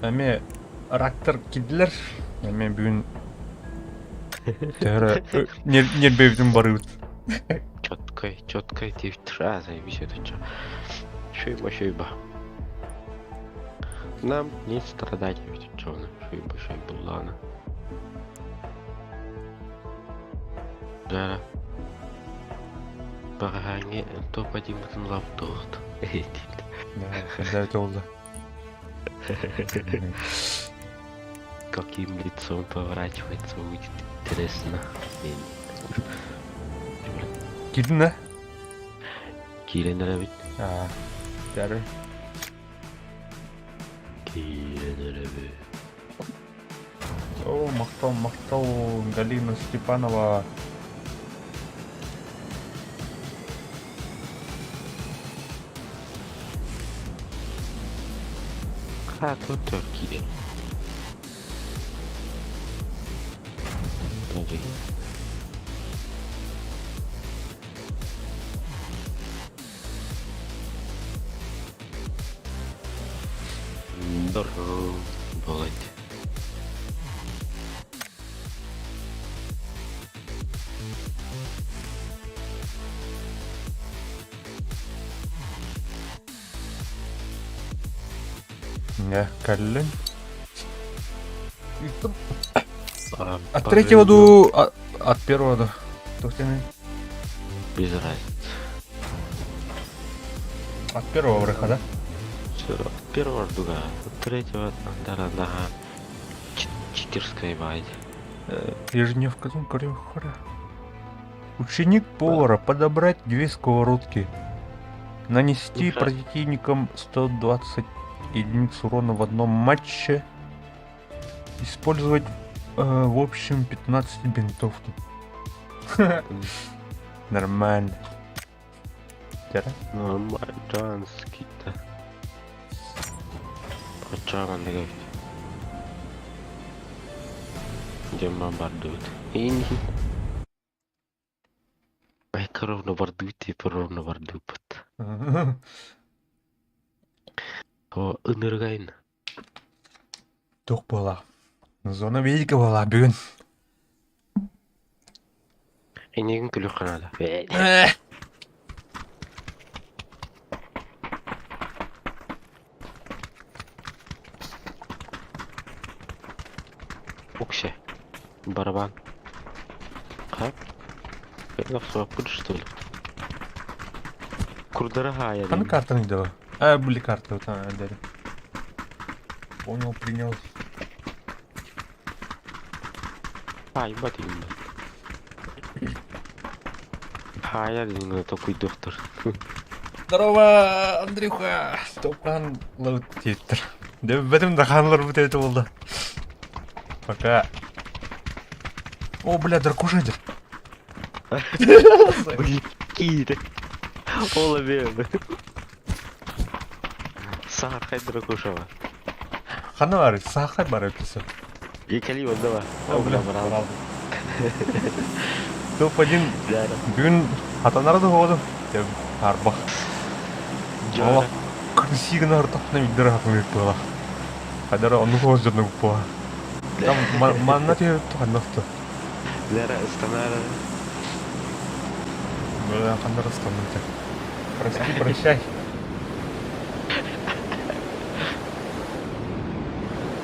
Эмиэ рактар киирдилэр. Эмиэ бүгүн төһө нербэбитин барыбыт. Четкой, четкой диэбиттэр. А, заебись это чё. Шуйба, шуйба. Нам не страдать ведь чё, шуйба, шуйба, ладно. Да. Баҕаһааҥҥы топ-1 лаптоот. Да, это oldu. Каким лицом поворачивается, будет интересно. Киирдин да? Киирэн эрэбит. Аа, дәрі. Киирэн эрэбит. О, махтал, махтал, Галина Степанова. Как тут киирэн? Окей. Здорово, блядь. Не, кэллин. От третьего до... От первого до... Без разницы. От первого врыха, да? Все, от первого дуга, от третьего, да, да, читерская бать. Ежедневка, Ученик повара подобрать две сковородки. Нанести противникам 120 единиц урона в одном матче. Использовать в общем 15 бинтов. Нормально. Нормальданский-то. Очаҕан Дьоммон бардыбыт. Айка ровно бардыбыт типа ровно бардыбыт. О, ыныргайын. Туох буолаа? Зона велика буолаа бүгүн. Эйигин күлүөххэ наада. Уксе. Барабан. Как? Охсуоппут что ли? Курдара хаайа Ханнык картаны дела? А, были карты вот дали. Понял, принял. Хаайбат именно. Хаайа диэн токуйдуохтар. Здорово, Андрюха! Топан лаут диэттэр. Дэбэтим да хаанлар бут это болды. Пока. О, бля, дракуша идет. Блин, Ол эмиэ. Саахай дракушава. Ханна бар, саахай бар өтөсө. Екели онда бар. О, бля, Топ-1 бүгүн хатанара да хоҕодум. Арбах. Олох крысигына ортохна виддер хатымыт буола. Хадара онну хоос дьонно буола. Там манна түһүп ханнахты. Лера ыстанара. Бля, ханнар ыстанным Прости, прощай.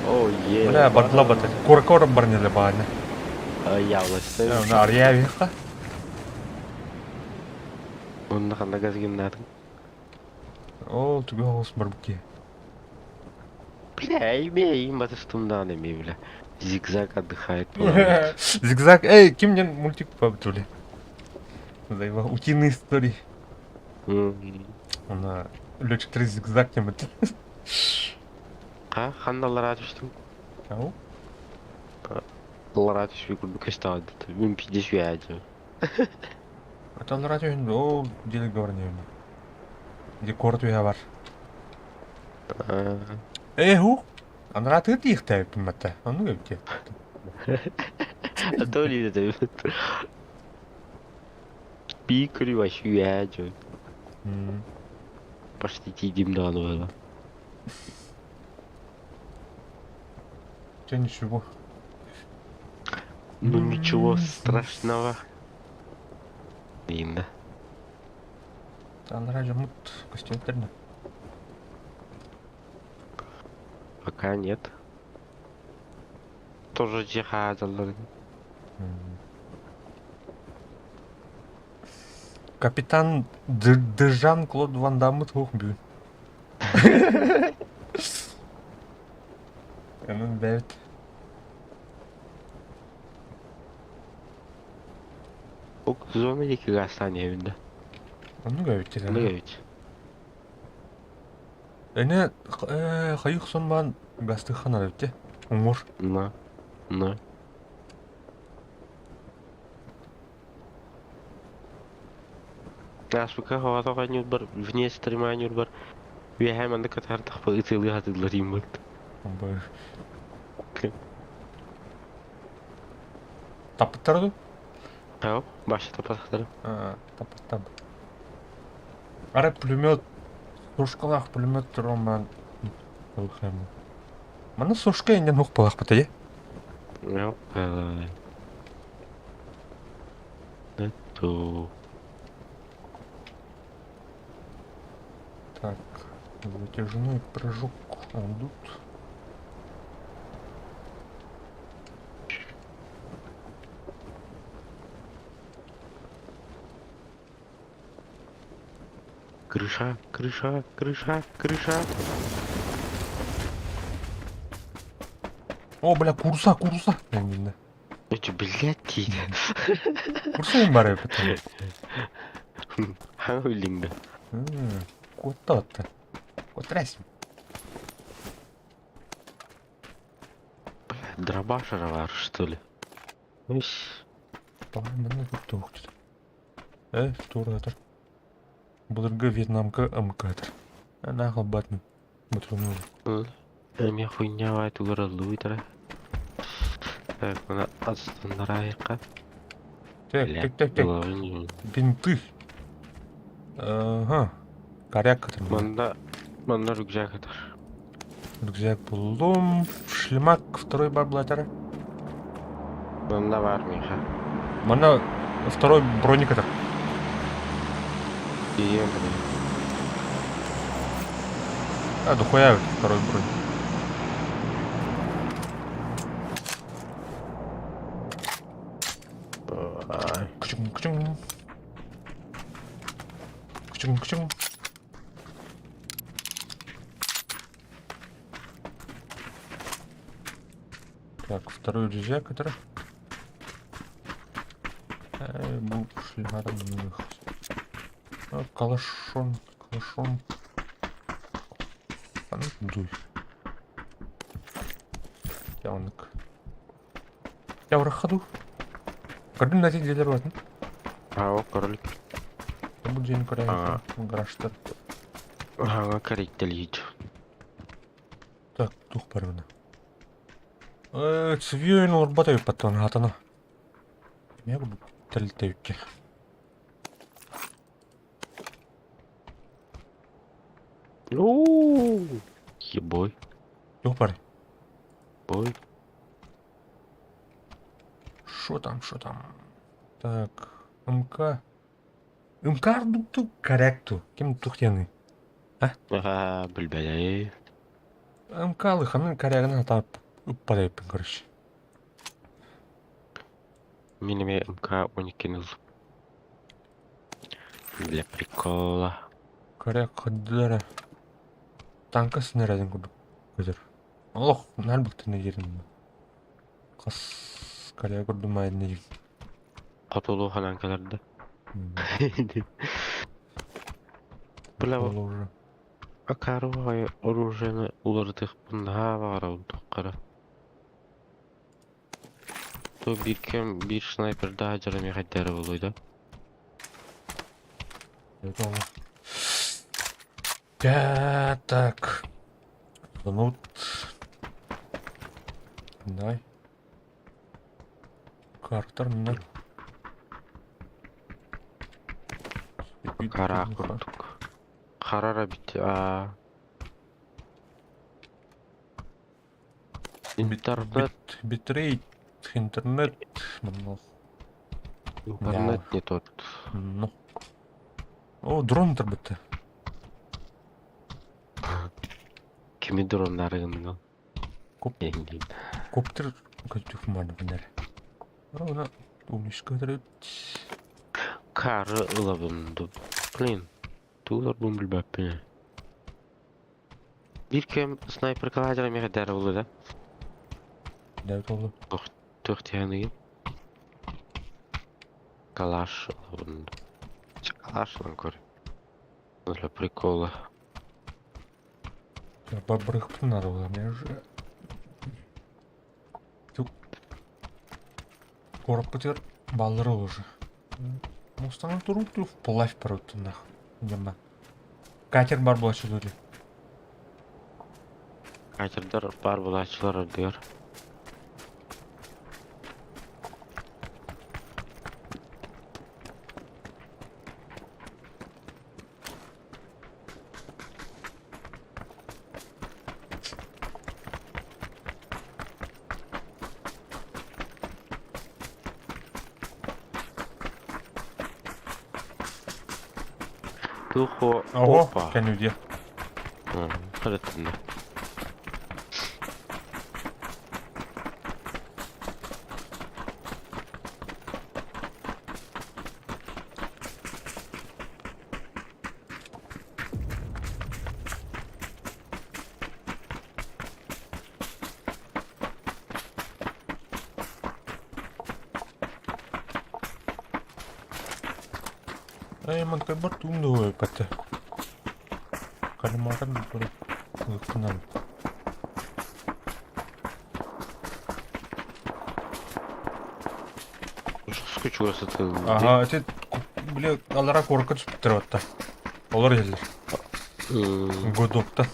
О, е. Бля, бардла батать. Кор-кор барнеле бааны. Явласты. На Арьявиха. Онна ханна газ гимнатын. Ол тугу оҕус барбыки. Бля, имей, им батыстымдан эми, бля. Зигзаг отдыхает. плавает. Зигзаг. Эй, ким ден мультик побытули? Заеба. Утиные истории. Она летчик 3 зигзаг тем это. Ха, ханналара түстүм. Ау. Лара түспүй курдук көстөөдү. Мин пиздец үөдү. Это радио о деле говорни. Где корт я бар. Эй, ху. Анра ты тих тайп мата. Ну где. А то ли это. Пикри вообще үөдү. Почти тидим дааны было. Чэ ничего. Ну ничего страшного. Инна. Анараа дьоммут көстүбэттэр да. Пока нет. Тоже дьиэ Капитан Дежан Клод Ван Даммыт суох бүгүн. Онон бэйэбит Зона диэки гаастаан иһэбин да. Оннук эбит Оннук эбит. Эне хайых сон баан гастыхан эбит Уҥур. На. На. Ааспыкка хоҕото оонньуурбар, вне стрима оонньуурбар үөһээ маннык кытаардахпа ытыалыы сатыыллар ииммит. Таппыттара дуу? Ау, баша таппатахтара. Таппыттар. Арай пулемет, сушкалаах пулемет туран Манна сушка иннин хук буолахпыт ээ. Нету. Так, затяжной прыжок идут. Крыша, крыша, крыша, крыша. О, бля, курса, курса. Эти, блядь, тиийдэ. Курса бар эбит. Хаҥа үллиҥ да. Куотта Куоттарайсың. Бля, дробашера бар, что ли? Иш. Манна туох туоратар. Былыргы Вьетнамка МК-тар. Нахал батын. Бутурну. Эмиэ хуйня тугар ыллыбытара. Так, мына астыннарайыққа. Так, так, так, так. Бинты. Ага. Коряк. Манда, манна рюкзак атар. Рюкзак буллум. Шлемак второй бар блатара. Манна бар миха. Манна второй броник атар. Ием, бля. А, дохуя второй броник. Кучум, кучум. Кучум, кучум. Так, второй рюкзак, который... Был шлемаром Калашон, калашон. А ну дуй. Явнык. Я в ходу. Көрдүм да дьиэлэр батын. Ау, королик. Бу дьиэни көрөйүн гаражтар. Ага, кариттелийт. Так, тух бар мына. Цивион олорбот эбит паттан хатана. Эмиэ бу тэрилтэ эбикке. Ебой. Туох бар? Бой. Шо там, шо там? Так, МК. МК дукту корректу. Ким тухтяны? Ага, билбэтэй. МК лыханын коррегын атап ыппадайпын, короче. Мин эмиэ МК 12 ыл. Для прикола. Коррек ходдара. Танка снарядын курдук көтөр. Олох, нар быктын дерин. Кас коррек курдум айдын дерин. Хотулуу ханан кэлэрдэ. Бля, Уже. Акаруга оружиены уларытыахпын наһаа баҕарабын туохха То биир кэм биир снайпердаах дьарами хайдара буолуой да? Да, так. Ну, давай. Картер на. Хара курдук. Харара бит аа. Интернет. Битрейт, интернет, ну. Интернет не тот. Ну. О, дрон турбутта. Кими дроннары гынныгыл? Коп... Коптер көтүк маны бинер. Она умничка Кары ылабын. Блин, тууларбын билбэппин. Биир кэм снайперкалаах дьон эмиэ дэри буолуо да? Дэбит буоллум. Туох тиһэниги? Калаш ылабын. Калаш ылан көр. Для прикола. Бабрыхпын надо было, мне уже... Тук... Куораппытыгар бааллара уже. Мустанан турук вплавь паруттуннах. Дьамна. Катер бар буолаччы дуо Катердар баар буолааччылар ардыгар. Туох Ого, опа. кэннүдиэ. Харытынна. Эй, манкайбар туумдуһуой пэтэ. Калимаран ыккынан. Скучу сытыл. Ага, ити били алара куоракка түспүттэр батта. Олор иһэллэр. Годоктан.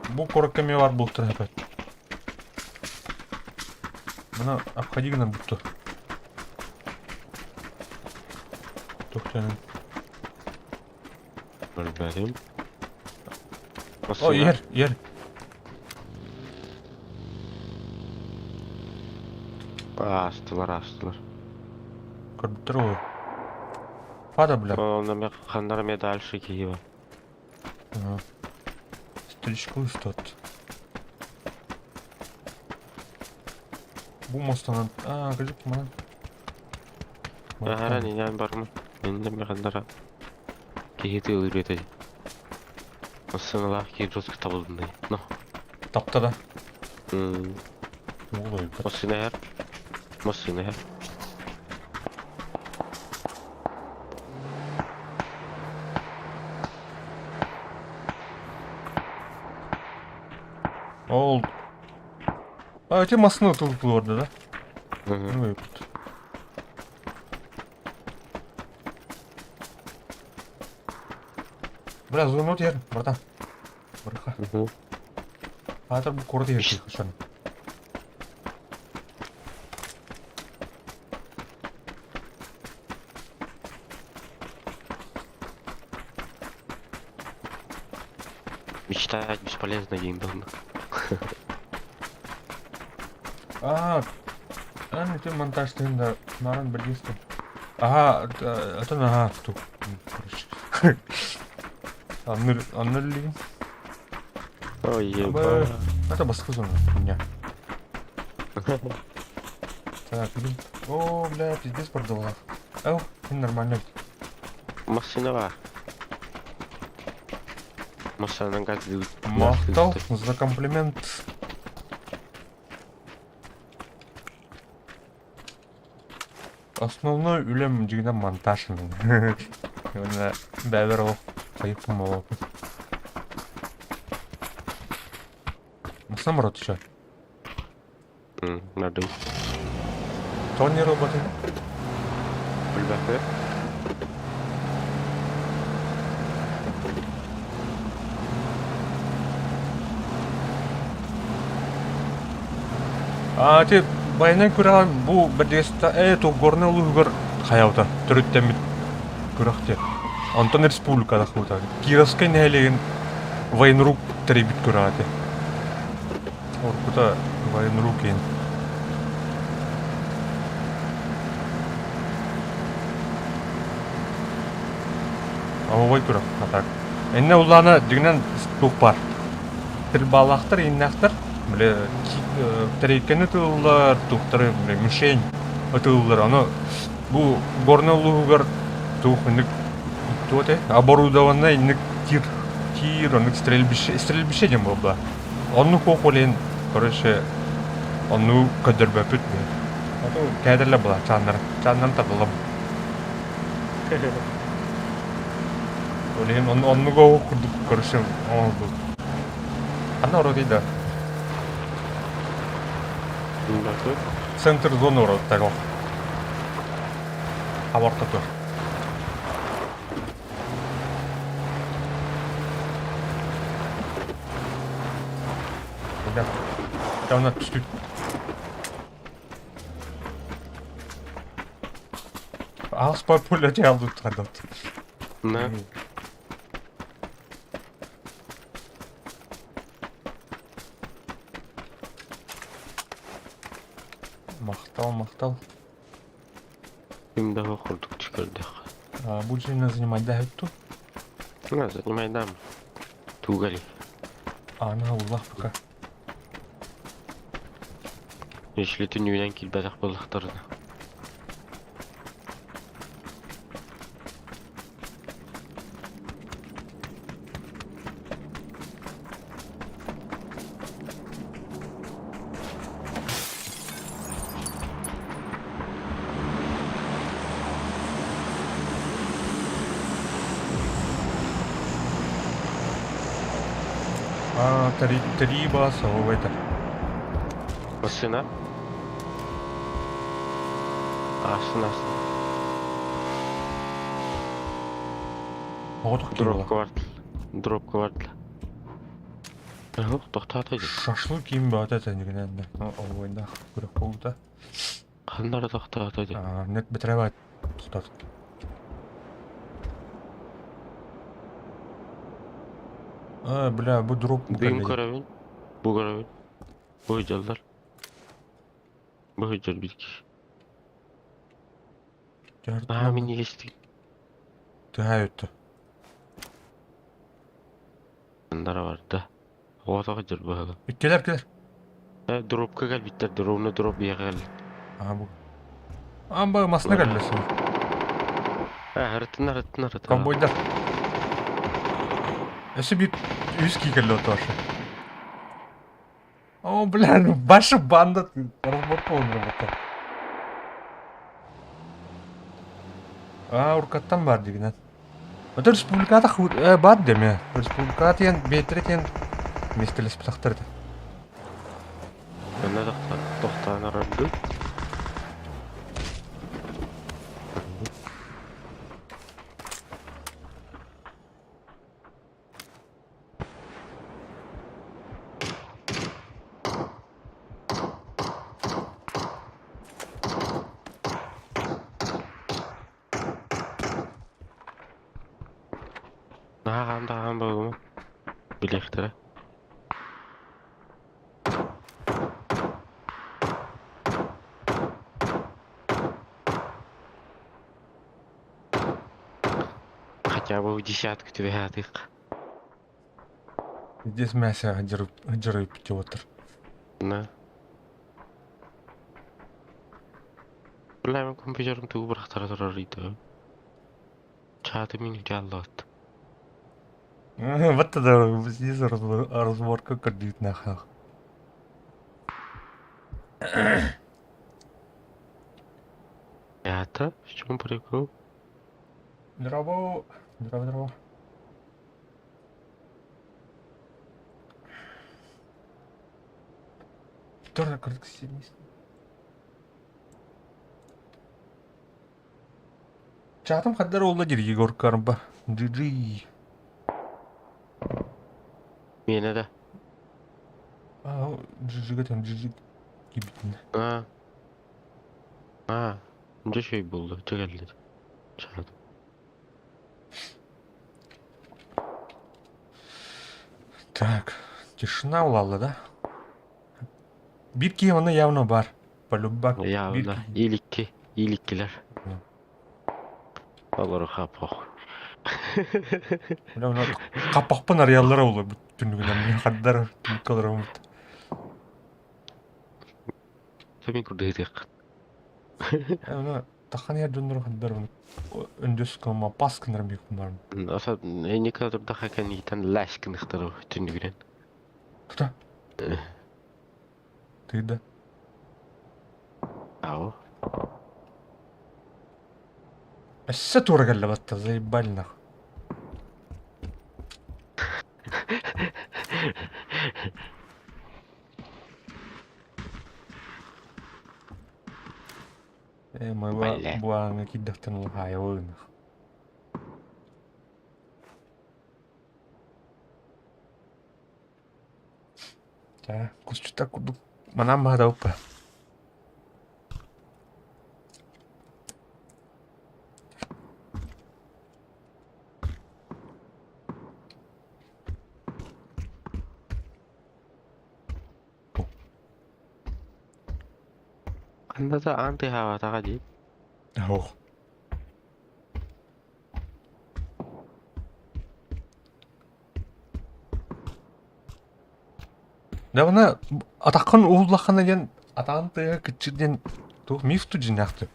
Бу куоракка эмиэ баар буолуохтара эпэт. Мына обходи гынан бутту. Тохтанын. Көрбөтүм. О, иһэр, иһэр. Аастылар, аастылар. Көрбүттэр ол. Фада, бля. Онно ханнара эмиэ дальше киһи бар. Ага. Стричку устат. Бу мостанан... А, кырдьык, манан. Аһара нинэн барма. Иннэ ханнара киһи тыылыыр этэ. Массыыналаах киһи жестко табылыннай. Но. Тапта да. М. Ой, Массыына иһэр. Массыына иһэр. Ол... А, эти массыына тылтылар да? Мгм. Ой, Бля, звонок иһэр, братан. Бырха. Мгм. Аатар бу куорат иһэр киһи Мечтать бесполезно, день Аа, ан ити монтажтыын да наран билистим. Аха, атын аха, ту. Короче. Анныр, анныр Ой, еба. Это баскы зона, хуйня. Так, блин. О, бля, пиздец продала. Эл, нормально. Машина бар. Машинадан газ Махтал за комплимент. Основной үлэм дьиҥинэн монтаж Уонна бэйэбэр олох хайыппын буолуоппун. Масам рот еще. Надо. Тони роботы. Билбэппин. А ити байанай күрэҕин бу бэрдигэстэ ээ Горнай улууһугар хайаабыта төрүттэммит күрэх диэн. Онтон республикада кыбыта. Кировскай нэһилиэгин военрук тэрийбит күрэҕэ этэ. Уруккута Военрукин. Оһуобай күрэх, а так. Иннэ улаана дьиҥинэн туох баар. Стрельбалаахтар, ииннээхтэр, били тэриэккэни ытыыллар, туохтары били мишень ытыыллар. Ону бу Горнай улууһугар туох инник туох этэй оборудованный инник тир тир оннук стрельбище стрельбище диэн буолла. Оннук уох ол иһин короче оннугу көрдөрбөппүт бу. А то кээдэллэр буолар чааннарын чааннарын тардыллар. Ол иһин оннук оһох курдук короче оҥорбут. Ханна оротуй да? Центр зоны ороттар ол. Абортотур. Давно түстүт. Аспар пуля дьаалды тардат. На. Махтал, махтал. Ким да курдук түкөрдөх. Будешь ли занимать да ту? На, занимай дам. Тугали. А, на улах пока. Если түнүнэн киирбэтэх буоллахтарына. А, три, три басового это. Машина. Аасын аасын. Оҕотох ким була? Дропка бардыл. Дропка бардыл. Оһох тохтоото дии. Шашлык ким баата тэнигинэн оҕуйдаах күрэх буолбута. Ханна эрэ тохтоото дии. Нет бэтэрээ тохтоот. А, бля, бу дроп Дым көрөбүн. Бу көрөбүн. Бу сылдьаллар. Бу сылдьар биир киһи. Аа минньигэстик. Төһө өттө? Андара барда. Оҕотох сылдьар быһыылаах. Иккилэр кэлэр. Э, дробка кэлбиттэр, дробна дроп биһиэхэ кэллэ. Аа бу. Аан масына кэллэ син. Э, арыттын, арыттын, арыттын. Конвойдар. Өссө биир үс кии кэллэ отошы. О, бля, ну ваша банда разблокирована работа. Аа, уркаттан бар дигинен. Ото республиката баар деме. Республиката диэн биэтэрэ диэн миэстэлэспэтэхтэр этэ. Манна тохтоон арардыы. Наһаа хаам да хаам буолума. Билиэхтэрэ. Хотя бы в десятку түбэһээтих. Здесь мясо дьарыйып отыр. На. Бля, мен компьютерым тугу бырахтара турар ыйда. Чааты мин дьааллаат. Вот это здесь разборка кредит нахуй. Это? В чем прикол? Здорово. Здорово, здорово. Тоже Чаатым хаддар уолла диир Егор Карба. GG. Миэнэ да. Аа, GG-га там GG киирбитин. Аа. Аа, дьэ үчүгэй буолла, дьэ кэллэ. Чаат. Так, тишина улаалла да? Биир киһи онно явно бар. Полюбак биир Явно. киһи. Иликки. Иликкилэр. Олору хапох. Бля, оны хаппахпын арыйаллара olur бу түннүгүнэн. Мин хаддар түннүккэ олороммут. Төмин курдук Оны таххан эр дьоннору хаддар оны өндөс кылма пас гынар бикум барым. Аса эникэ турдаха кэнниттэн лэш гыныхтары түннүгүнэн. Тута. Тыйда. Ау. Өссө туора кэллэ батта, заебали нах. Э, мы Бля. буаҥа киирдэхтэн улахаайабын. Ча, кусчута курдук манан баһадауппа. Ханна да аан тыаһаабатаҕа дии. Ох. Да атаххын уһуллаххына диэн атаҕын тыаһа кыччыр диэн туох миф ту дьиҥнээхтик.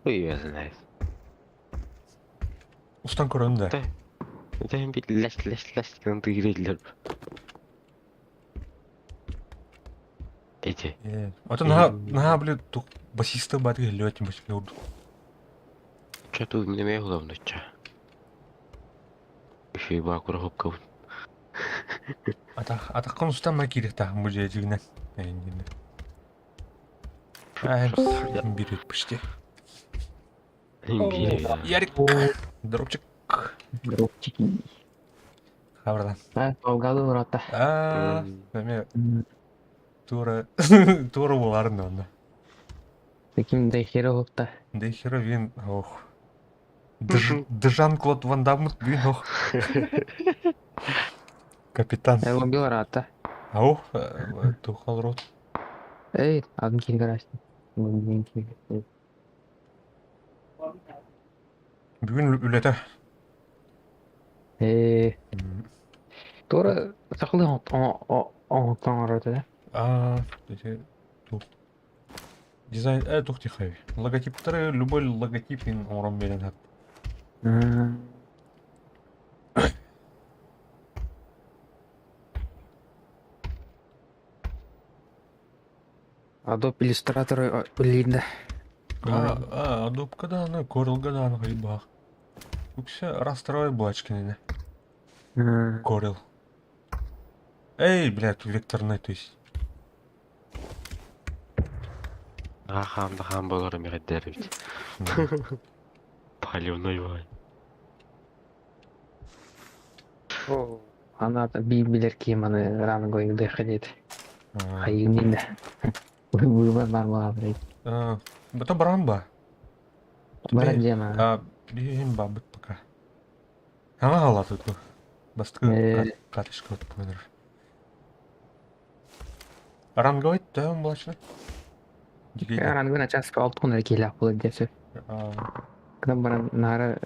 Хуй его знает. Устан көрөн да. Это им бит лэш лэш лэш гынан тыырыллар. Эти. Ото наһаа наһаа били тух басиста баатыгы иһиллибэт басиста ордук. Ча ту неме хуламнычча. Еще и бакура хопкабын. Атах атаххын устан ма киириэхтаахын бу дьиэ дьигинэн. Эйингинэ. Аа бир почти. Ярик. Дропчик. Дропчики. Хабардан. А, долгады ворота. Аа, эме туора туора буоларын да онно. Таким до хера хопта. Да хера вин ох. Джан Клод Ван Даммут блин ох. Капитан. Убил рата. Ау, тухал рот. Эй, атын киһи гаражта. Бүгүн үлэтэ. Ээ, туора сахалыы оҥоттон да? Аа, эти тух. Дизайн, тух тихай. Логотиптары, любой логотип ин оҥорон биэрэн хат. Adobe Illustrator үлэлиир да? А, Adobe даҕаны, Corel-га даҕаны хайбаах. Үксэ расстроай буолааччы кинини. Corel. Эй, блядь, векторный, то есть. Хаам да хаам буолар эмэҕирдэр эбит. Палевной бай. Ана биир билэр киһи маны ранго дыха диэт. Хайыгын да. Выбор бар буолар. Бата баран ба? Баран диэм. А, биһин бабыт пока. Ага халаты ту. Бастакы карточка вот помидор. Ранговый төм булачны. Ранго на час алтын эрэ киһилээх буолар диэн сөп. Гынан баран наара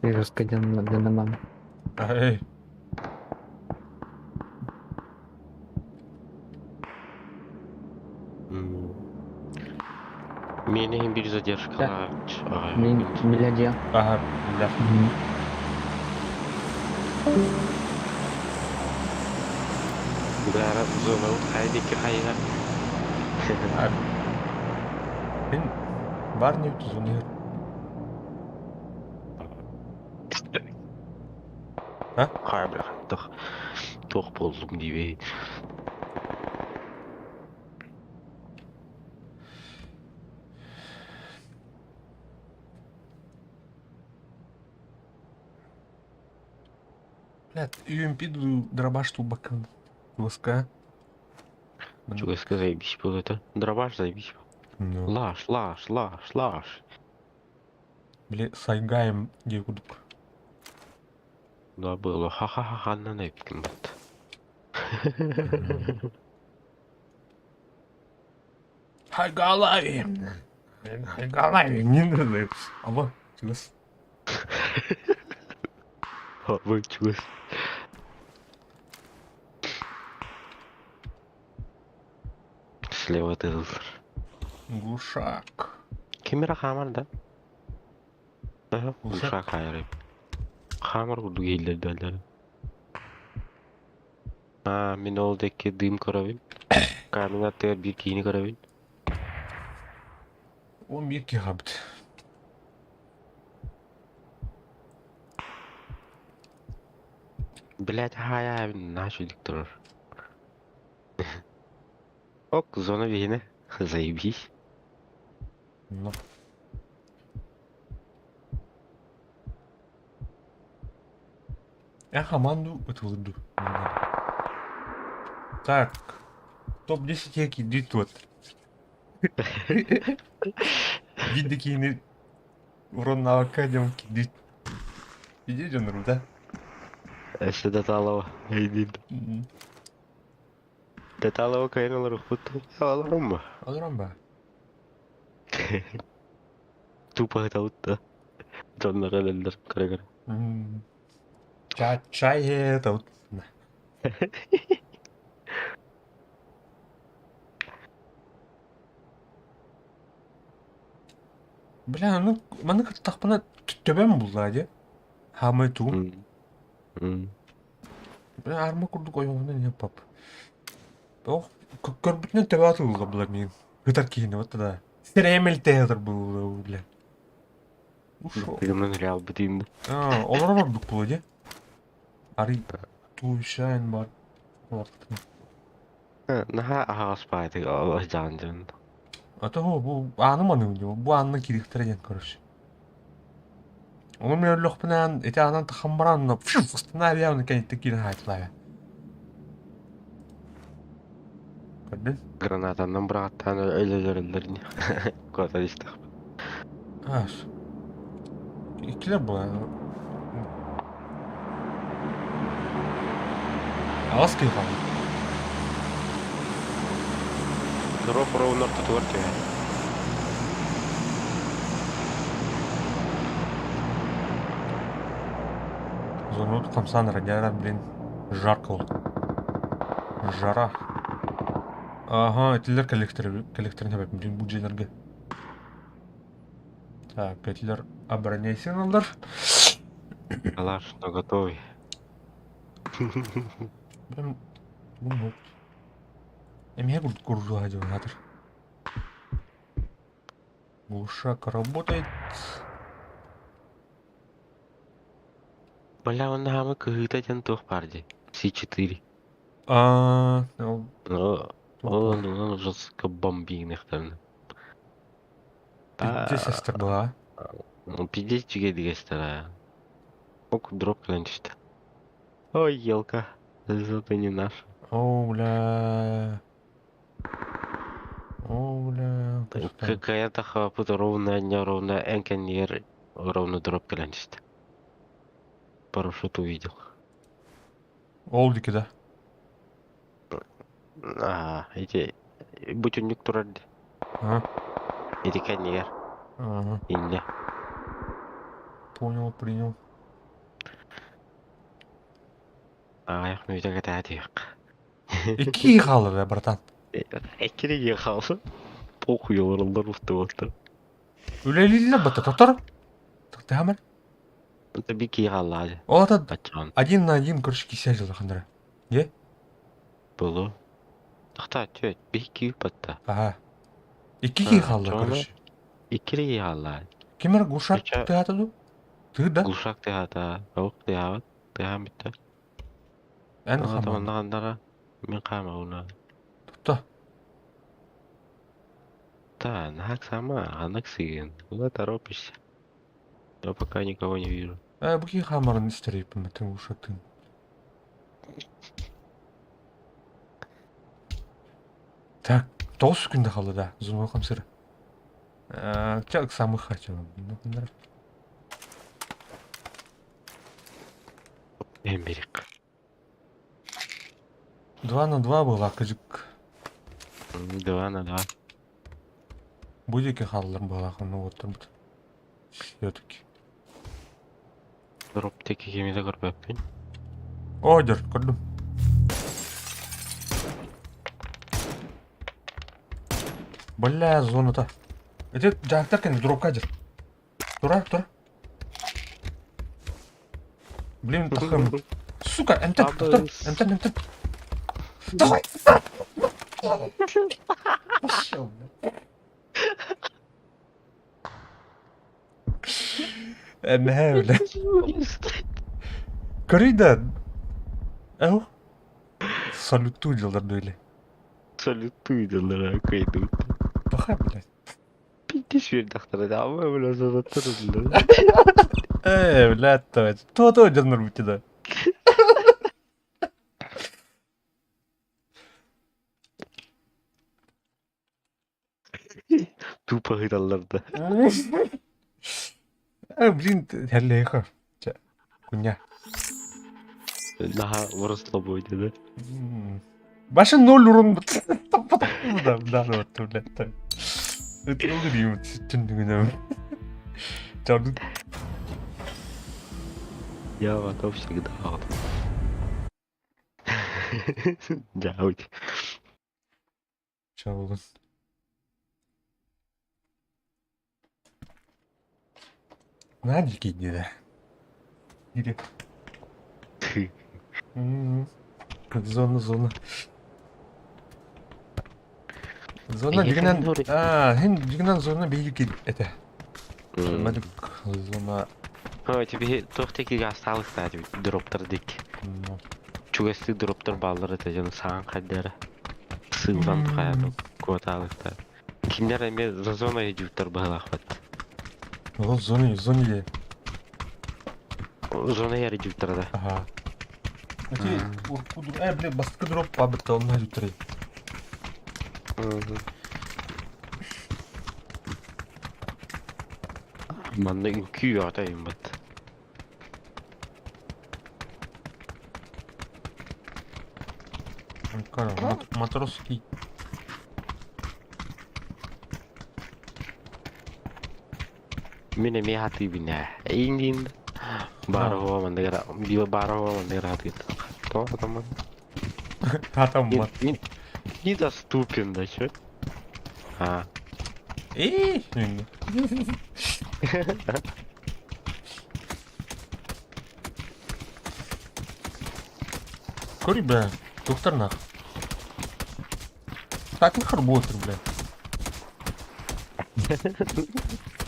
жестко дьаннамам. Эй. Миэнэ иһин биир задержкалаах. Мин милля Ага, бля. Бара зонабыт хайа диэки хайыһар. Мин бар не зоны. А? Хайа бля, туох туох буоллум диибэй. Блядь, UMP дробаш тулбаккан. ВСК. Чугаска заебись был это. Дробаш заебись. Ну. Лаш, лаш, лаш, лаш. Били сайгаем дии курдук. Да было. Ха-ха-ха, ханна эппин бат. Хайгалави! Хайгалави! Не Алло, чугас. Алло, чугас. Слева тыгыллар. Глушак. Ким эрэ хаамар да? Аһа, Глушак. глушак хаайар. Хаамар курдук иһиллэр дээллэр. Аа, мин ол диэки дым көрөбүн. Камера аттыгар биир киһини көрөбүн. 11 киһи Блядь, хаайаабын наһаа үчүгдүк турар. Ок, зона биһинэ. Заебись. Ну. Я команду ытылырду. Так. Топ-10 яки тут. Видно киини уроннаабакка дьон кидит. Иди дьоннору да? Өссө Таталова өйдүүн. Таталова кыайан олорукпут. Олорум ба? Олорон ба. Тупо ытабыт да. Дьоннор өлөллөр көрө-көрө. Чай чай ытабыт. Бля, ну маны кыттахпына төбөм булла дии. Хаамай тугум. Бля, арма курдук ойоҕунан иһэн пап. Ох, көрбүтүнэн төбө атыллыга булар миин. Ытар киһини вот да. Сирэйим элтэһэ ытар буолла, бля. Ушел. Тыгынан реал бытыым. А, олорор ордук буолуо дии. Арый туушайн бар. Олортун. Наһаа аһаҕас баайдык дьаан дьон. А то бу ааны маныыр бу аанынан киириэхтэрэ диэн короче. Ону мен өллөхпүнээн ити аанан таххан баран остановил кэнниттэн киирэн хаайтылаабы. Көрдүн? Гранатанан быраҕаттаан өлөлөрөллөр ини. Куотан истэх. Аас. Иккилэр буолан. Аҕыс киһи хаалла. Дроп ровно ортотугар түһэр. Зонут хамсаан радиатор, блин, жарко ол. Жара. Ага, этилер коллекторы, коллекторын хэбэп, блин, бу дьиэлэргэ. Так, этилер обороняйся алдар. Алар, но готовый. Блин, ну, Эмиэ курдуга дьон Глушак работает. Бля, он хаамы кыһыыта диэн туох баар дии. С4. А, ну, Ну, ол онон жестко бомбиныхтарны. Пиздец сестра была. Ну, пиздец үчүгэй Ок, дроп кэлэн түстэ. Ой, елка. Зато не наш. О, бля. О, бля. Какая тахапыт ровно, не ровно, энкеньер ровно дроп кэлэн түстэ. Парашют увидел. Ол дики да. А, эти бүтүннүк турар ди. Ага. Эти кэннигэр. Ага. Инне. Понял, принял. Аҕыйах мүнүүтэ кэтээтиэх. Икки хаалар братан. Эккириге хаалса. Похуй олороллор устубуттар. Үлэлииллэр бата тотор. Тахтаамар. Это бики хааллаады. Ол ата Ачаан. один на один, короче, кисе жылахандара. Не? Болу. Тахта чөт бики патта. Ага. Икки киһи хаалла, короче. Иккириге хааллаады. Кимер глушак тыата ду? Ты да? Глушак тыата. Ок тыаабат. Тыаам бүтэ. Эн хаман. Хандара. Мин хаамауна. Тутта. Да, нахак сама, анак сыгын. Куда торопишься? Я пока никого не вижу. Э, бу киһи хаамарын истерейпин бэтин глушактын. Так, тоҕус күндэ хаалла да, зума хамсыр. Чак самых хочу. Эмберик. 2 на 2 была, кажик. 2 на 2. Бу диэки хааллар быһалаах онно уоттарбыт. Все-таки. Дроп диэки кими да көрбөппүн. О, дьэр, көрдүм. Бля, зоната. Ити дьаактар кэннэ дропка дьэр. Тура, тура. Блин, тахым. Сука, эмтэн, доктор, эмтэн, эмтэн. Давай! Пошел, Эмэһэ, бля. Көрүй да. Ау. Салютую дьыллар дуйли. Салютую дьыллар кыйдыбыт. Паха, блядь. Пиздец үөрдэхтэрэ даҕаны бля санаттар Э, блядь, давай. То-то дьоннор да. Тупо ыыталлар да. Э, блин, хэллэйха. Чэ, куня. Наһаа расслабойда да. Баша ноль урун да, да, вот, блядь. Это угрим, түндүгүнэ. Чарды. Я готов всегда. Дьаут. Чабылын. Наадьы киирдэ. Или. Зона, зона. Зона дигинэн аа, хин дигинэн зона биһиги этэ. Мадык зона. Ой, тебе туох текигэ астаалыктаа дроптар дик. Чугастыы дроптар бааллар этэ дьон саҥан хайдара. Сыыллан хайа куотаалыктаа. Кинилэр эмиэ за зона идүүттэр быһалаахпат. Ол зона, зона е. Зона яр идүүттэр да. Ага. Эти уркуду, э, блин, бастакы дроп пабытта, онно идүүттэр. Манна үҥкүү аҕата айыммыт. Матросский. Мин эмиэ хатыыбын ээ. Эйиҥ баар мандыгара баар мандыгара хатыыр. Тоҕо хатаммат? Хатаммат. Недоступен да чё? А. Эй! Кори, бля, доктор нах. Так не работает, бля.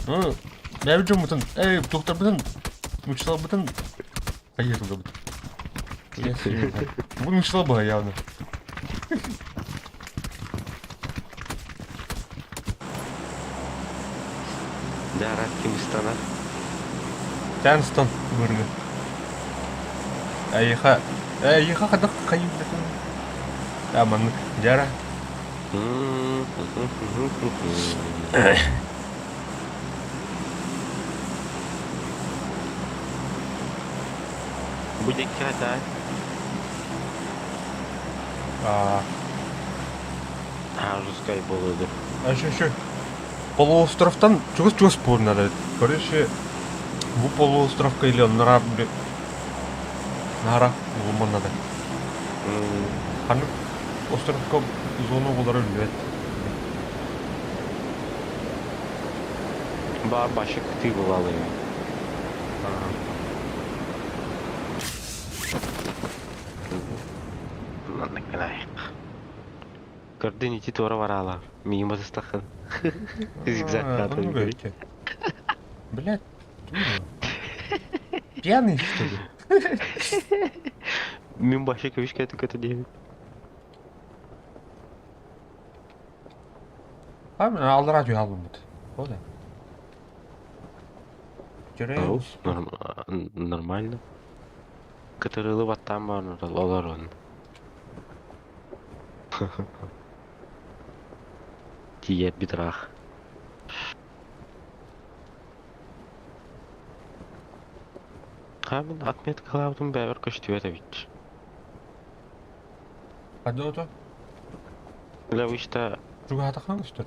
Ну, я видел, мы там, эй, доктор, блин, учила бытын, поехал, да, Бу учила бы явно. Да, ким станар? Тянстон бырны. Айха, айха хадах хайы А маннык дьара. Бу диэки хата. А, А, жесткай буолуо а еще еще полуостровтан чугас-чугас буолар надо. Короче, бу полуостровка или оннора Нара булуман надо. Ханнык островка зона болары билбэт. Ба башы кытыы буолалый. Маннык гынайык. Көрдүн ити туора бараалар. Миигин батыстаххын. Зигзаг Оннук Блядь, пьяный, что ли? Мин башы көбүскэ көтө диэбит. А, мен алдыра жүй албыммыт. О да. Нормально. Кытырылы баттаан баар олорон. Тиийэр битраах. Ха мин отметкалаабытым бэйэбэр көстүбэт эбит. Ханна ото? Бля, вышта Чугаһатаххына көстөр.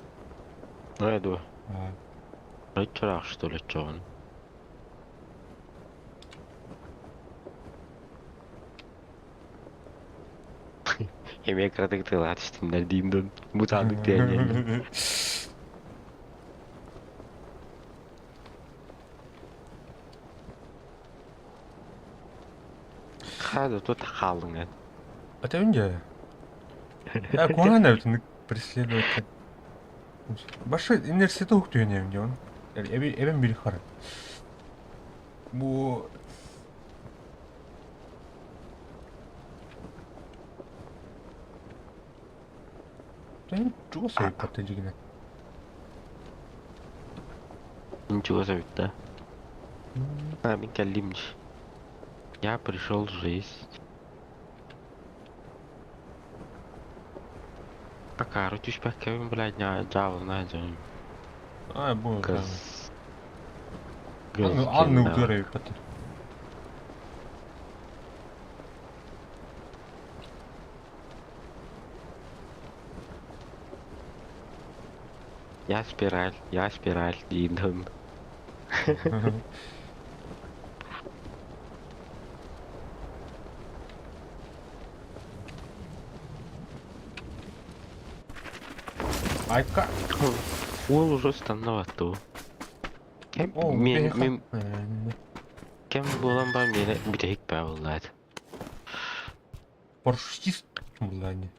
Ээ дуо? Оччолоох что ли оччоҕуна? Эмиэ кыратык тыалаат истиннэр диим дун. Бутаандык тиэнньэллэр. Хаа тут хааллыҥ эн. Этэбин дьэ. Э, куһаҕан эбит инник преследовать. Башы университет уһуктуйан диэн. Эбэм били хара. Бу чугас эбит дьигинэ. Ничего эбит да. А, мин кэллим дии. Я пришел жесть. Акаары түспэккэбин, блядь, дьаабылана сылдьабын. А, бу Газ. Анны утуйар эбиппит. Я спираль диин. Айка. Уол уже станноваттуу. Кэм О, мен бэйэхэ. мен кэм буолан ба миэнэ бүтэһик баа буоллаат. Парашютист буллаани.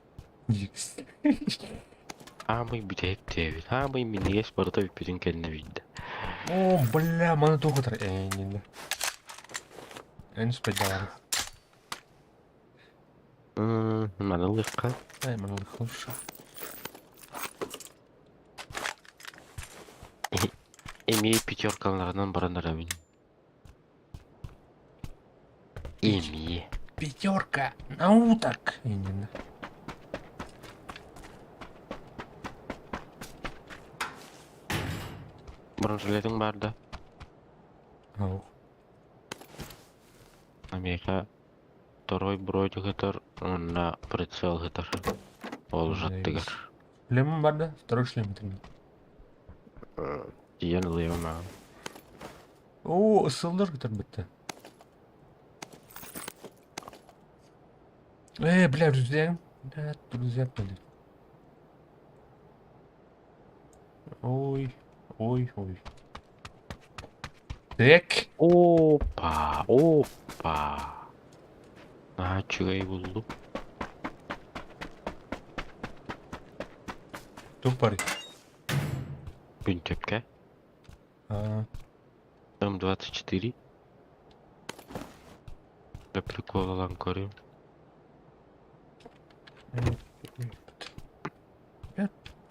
Аамый бүтэһик диэбит. Аамый минньигэс барыта бүппүтүн кэннэ биирдэ. О, бля, маны туох ытар ээннинэ. Эн спайдалаан. Маны ылыахха. Эй, маны ылыахха. Эмиэ пятеркаларынан баран эрэбин. Эмиэ. Пятерка на уток. Именно. Бронежилетиҥ баар да? Ау. Миэхэ второй броник ытар уонна прицел ытар. Ол аттыгар. Шлемим бар да? Второй шлем ытырмын. Тиийэн ылыам аҕам. Оо, ысыллар кытарбытта. Э, бля, друзья. Да, друзья, блин. Ой, ой, ой. Так. Опа, опа. Наһаа үчүгэй буллум. Туох барый? Күнтөпкэ. А, М24. Да прикол ылан көрүм.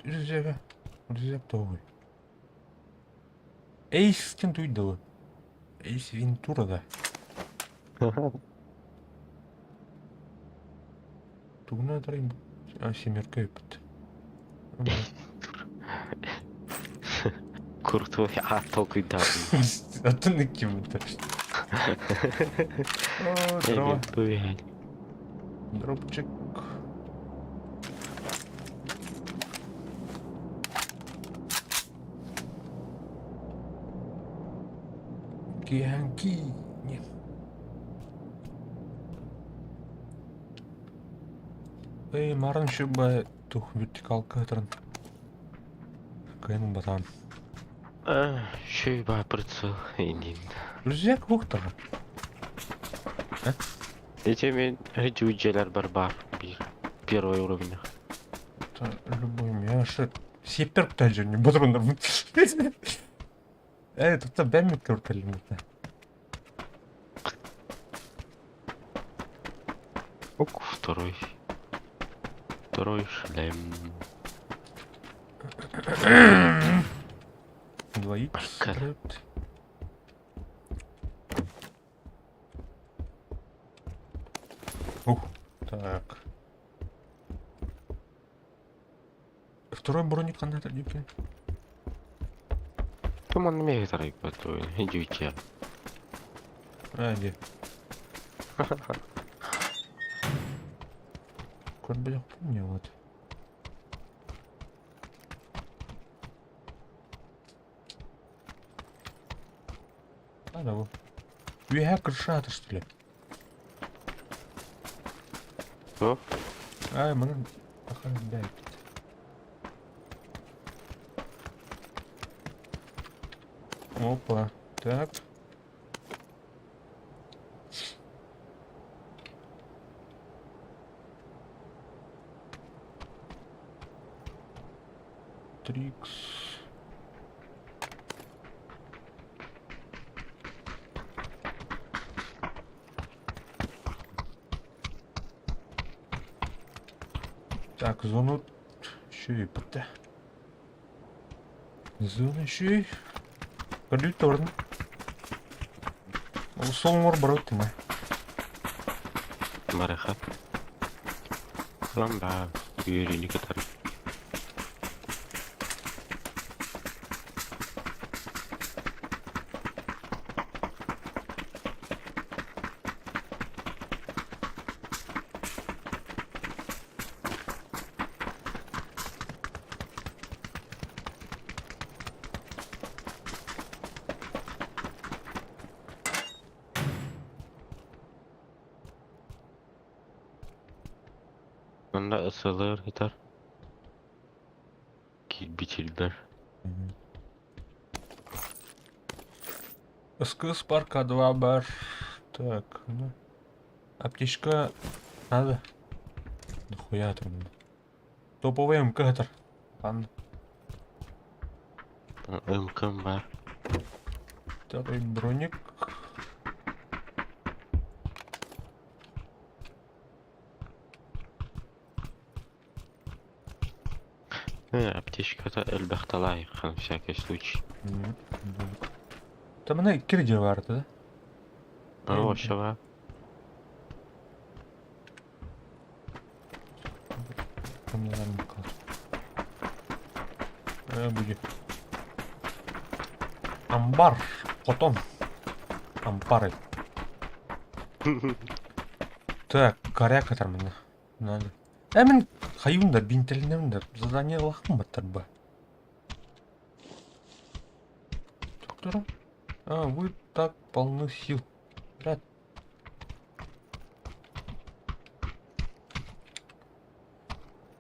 Друзья, друзья, кто вы? Эйс кем туйдала? Эйс Вентура, да. Тугуна тарай а семерка эпит. Крутой аат толкуйдаатым. Атын ким это? О, здорово. Дропчик. Кианки. Нет. Эй, марын шуба тух вертикалка ытырын. Кайын батан. Шүй ба прицел инин. Рюкзак уктара. Эти мен дьүүлдьэлэр бар бар биир первый уровень. Это любой мяшет. Сеппер ктажы не бодрондар. Эй, тут бэммит көртелим. Ок, второй. Второй шлем. Двоих. Ух, так. Второй броник надо дипки. Туман мега дьүүчэ. А, где? Кот, бля, помню вот. Надо бу. Үөһэ крыша что ли? О? Ай, маны ахан бэйт. Опа, так. Трикс. Так, зону еще и пытта. Зона еще и... Көрдүүт тордун. Ол солоҥор барабыт тыма. Барыха. Ылан баа, үөрүүнү кытары. Манна ысылыр ытар кирбичилдэр. СКС парка 2 бар. Так, ну. Аптечка надо. Нахуя там? Топовый МК этер. Ладно. МК бар. Второй броник. Аптечката элбэх талаайык на всякий случай. Там она кирде бар, да? А вообще бар. Там наверное, будет. Амбар. Потом. Ампары. Так, коряк это мне. Надо. Ә мин хайуун да бинтелинем да задание лахым баттар ба. Доктора? А, вы так полны сил. Брат.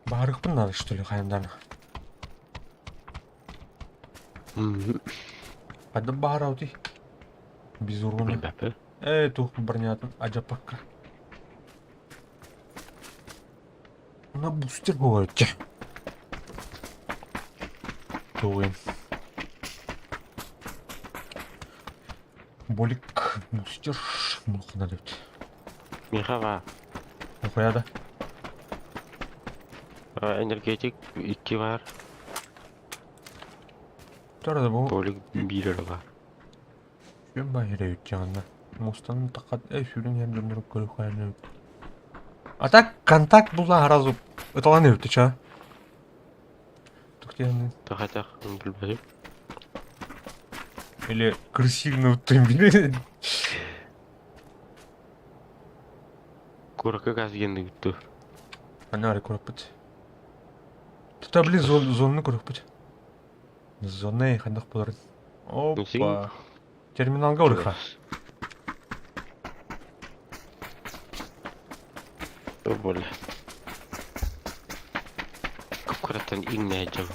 Баарыкпын надо, что ли, хайымдан. Хадда баарау ти. Без урона. Билбэппин. Э, тух бронятын ажапакка. На бустер бывает. Туин. Болик бустер мулхuna деп. Миха бар. Нахуя да? Энергетик икки бар. Тарда бу. Болик биир бар. Сүн баһыра үтчаҕына. Мустан тақат э сүрүн эрдемнер көрү А так контакт була сразу ыталан өттү ча. Тухтен Тахатах билбэтим. или крысиный уттым биле. Куракка газ генди бүттү. Ана көрөппүт. Тута били зонны көрөппүт. Зона хандак болар. Опа. Терминалга урыха. Боле. Кураттан иңне жыл.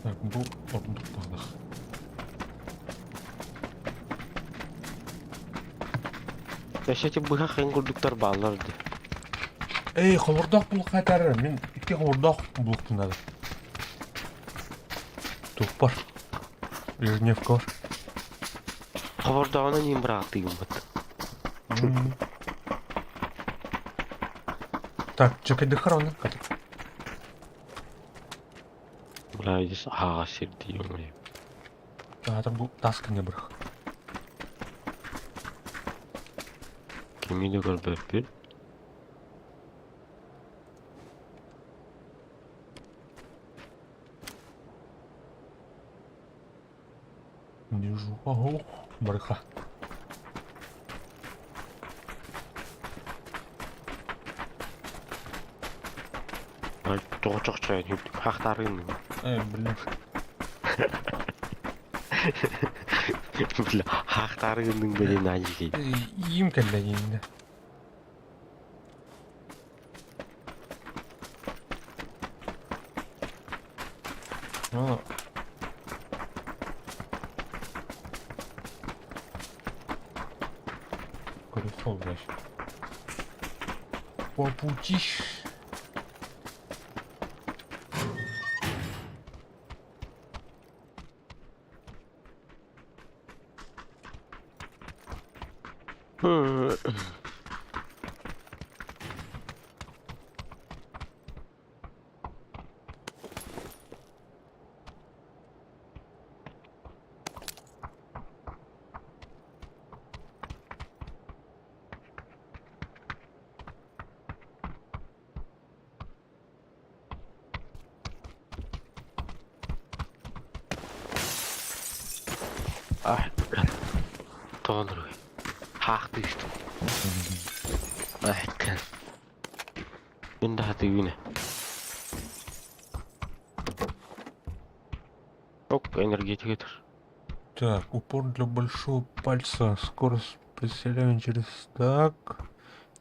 Так, бу ордук баҕдах. Эшети быһах эн курдуктар бааллар ди. Эй, ховордоох булук хайтары. Мин икки ховордоох булуктун надо. Тух бар. Ежедневка бар. Ховордоҕуна ним бырааттыгым бат. Так, чекай дыхар оны. Бля, здесь аҕа сирдии ё-моё. Аатар бу тас кэннэ бырах. Кими да көрбөппүн. Вижу. Ого, барыха. Ай, тоҕо чохчойон хахтаарыын. Э, блин. Бля, хахтаарыын блин, ажики. Иим кэллэ иннэ. Ну, Колесо, блядь. По пути. Ah, Тоҕо Хаахтыыстым. Айкан. Мин да хатыыбын Ок, энергетика тұр. Так, упор для большого пальца. Скорость преселяем через так.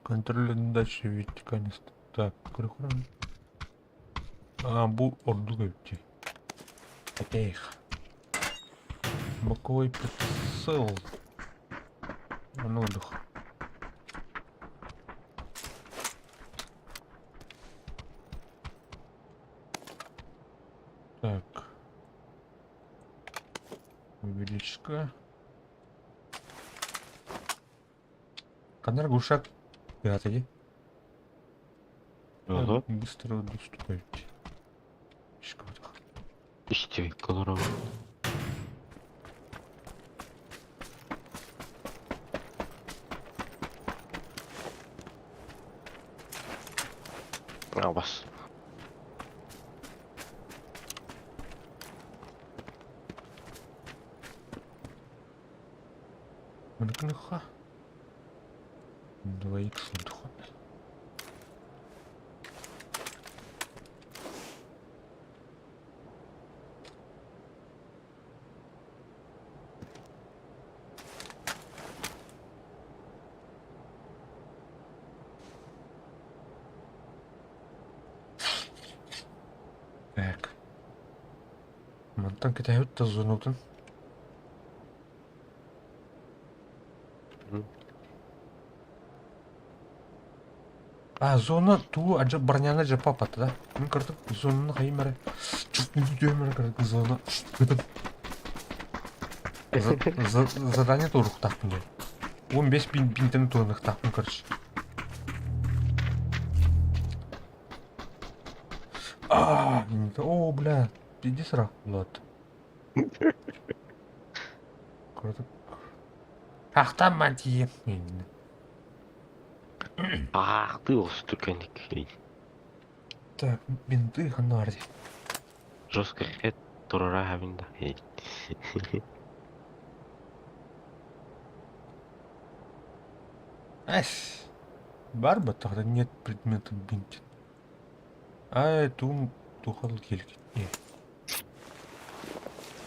Контроль отдачи вертикальный. Так, крыхран. А, бу ордук эбит. Эх. Боковой прицел. Ну, отдых. Так. Увеличка. Канар глушак. Пятый. Ага. Быстро доступать. Истибит олоробун. Абас. Мыныкыныха. 2 х лутха. Так. Мантан кэтэһэбит да зонутун. А, зона туу адьа броняны дьэ папата да? Мин кырдык зонаны хайым эрэ түһүм эрэ кырдык зона Задание туруктаахпын диэн. 15 бинтэн туруктаахпын короче. А, о, бля, иди сразу, Влад. Кырдык. Ахтан тиийэн. Аахтыы олус түргэнник. Так, бинты ханна бар дии. Жестко хэт турара хабин да. Эс. Бар тогда нет предмета бинтит. А, тум тухал кельки.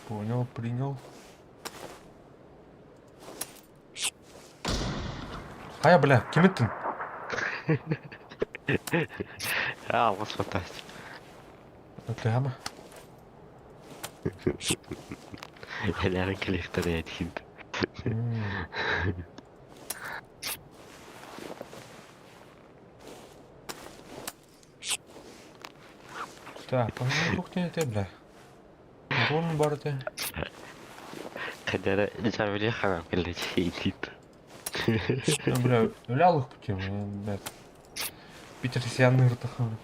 Понял, принял. Хайа, бля, ким эттин? Алгыс фантастик. Тыама. Элэрин кэлиэхтэрэ этиин. Так, по-моему, кухня это, бля. Вон бар это. Кадара жабили ханам кэллэчи Ну, бля, өлялых путем, бля. Питер сиянный ртахан.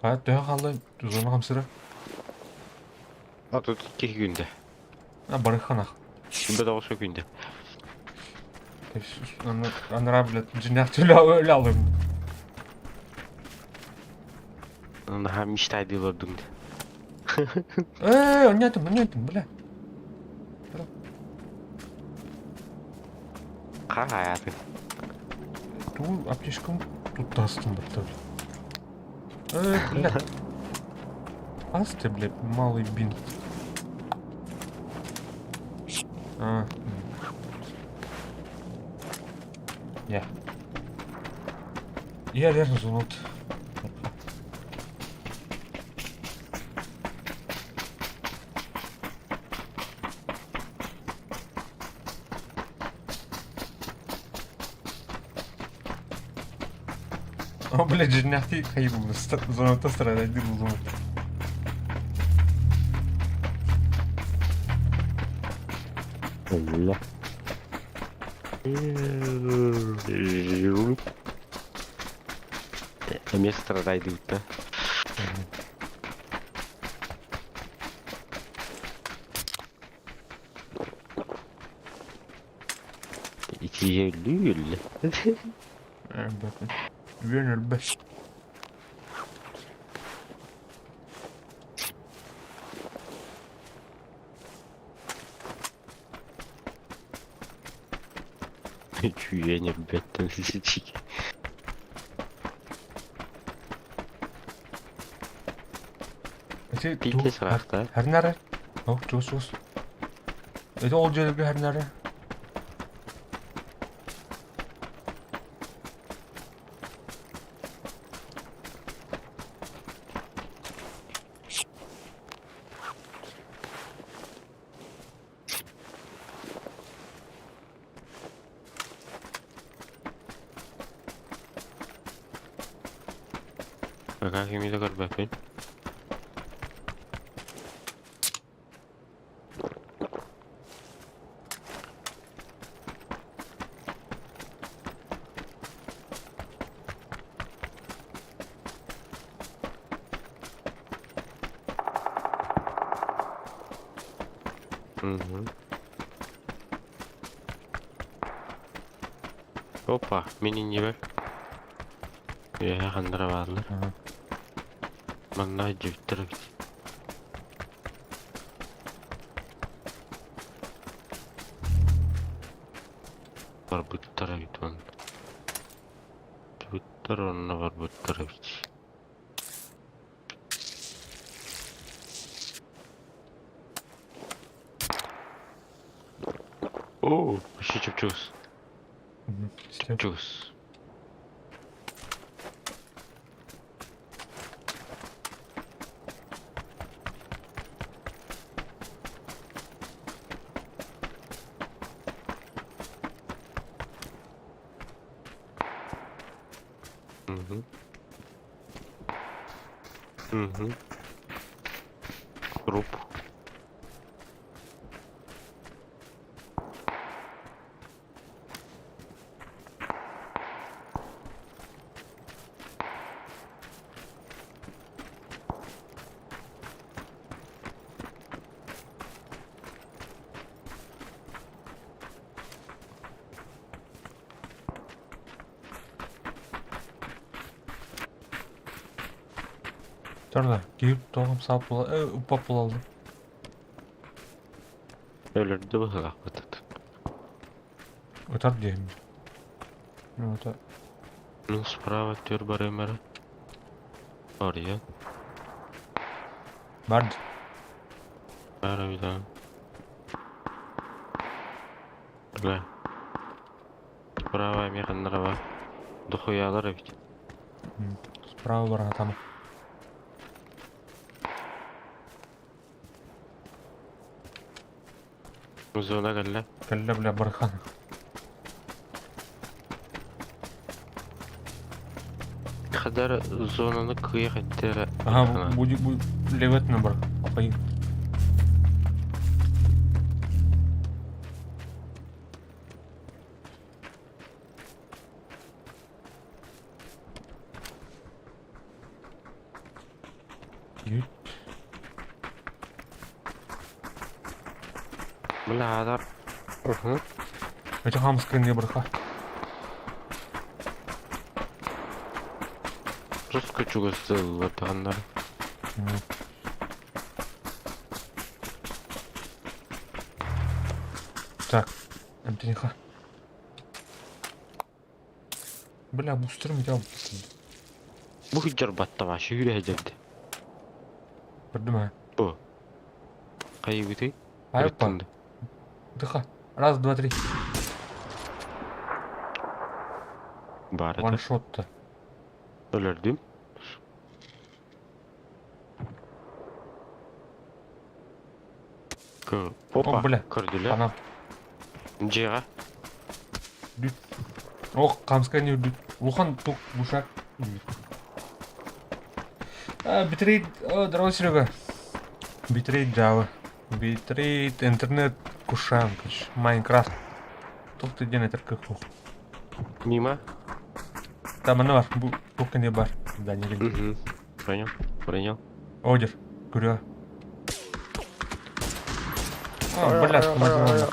Хайа төһө хаалла зона хамсыра? А тут 2 күндэ. А барыханах. Күндэ тоҕус күндэ. Анараа блядь, дьиҥнээх өлө алым. Наһаа мечтайдыы олордуҥ да. Ээ, онньоотум, онньоотум, бля. Хаһаатын. Туу аптечкам тут тастым бытта. Э, бля. Ас ты, блядь, малый бинт. А. Я. Я реально зонут. О, блядь, жирняхти хайбул. Зонута страдать булдум. Бля. Эмиэ страдайдыбыт да. Итиигэ өлүү өллө. Үөн өлбөт. Үүйэн өлбөттөн сичик. Ити Биитэ сыраахта. Хэрнары. Ох, чуус чуус. Ити ол дьиэлэргэ хэрнары. Пока кими да көрбөппүн. Мгм. Опа, мин иннибэр. Үөһэ ханнара бааллар. Ага. Манна дьүттэр эбит. Барбыттар эбит уонна. Дьүттэр онно барбыттар эбит. Оо, вообще чуп-чугас. Чуп-чугас. Мгм. Мгм. Труп. Турда, киһи тоҕом саап була, уппап буолаллар. Өлөрдө быһылаахпыт. Ытар диэм. Ну, это Ну, справа түөр барыам эрэ. Арыйан. Барды. Баар эбит аа. Бля. Справа эмиэ ханна эрэ баар. Дохуйалар эбит. Справа баран там. Зона кэллэ. Кэллэ бля бархан. Хадар зонаны кыйах эттэрэ. Ага, будет будет левет набор. Апай. Бля, да. Угу. Эти хамская браха. Жестко чугас даҕаннар. Так, МТНХ. Бля, бустерым я. Бу хыджар баттама, шүрэ хеджерди. Көрдүм а. Бу. Кайыбыты? Айпа. Дыха. Раз, два, три. Бар это. Ваншот-то. Өлөрдүм. Опа, О, бля. көрдүлэр. Ана. Дьиэҕэ. Ох, хамская не үрдүт. Улахан тук бушак. А, битрейт, о, здорово, Серега. Битрейт Java. Битрейт, интернет, кушан, короче, Майнкрафт. Тух ты ден этер кыху. Мимо. Там она бар, бу не бар. Да, не видно. Угу. Понял, принял. Одер, куря. А, бля, помогла.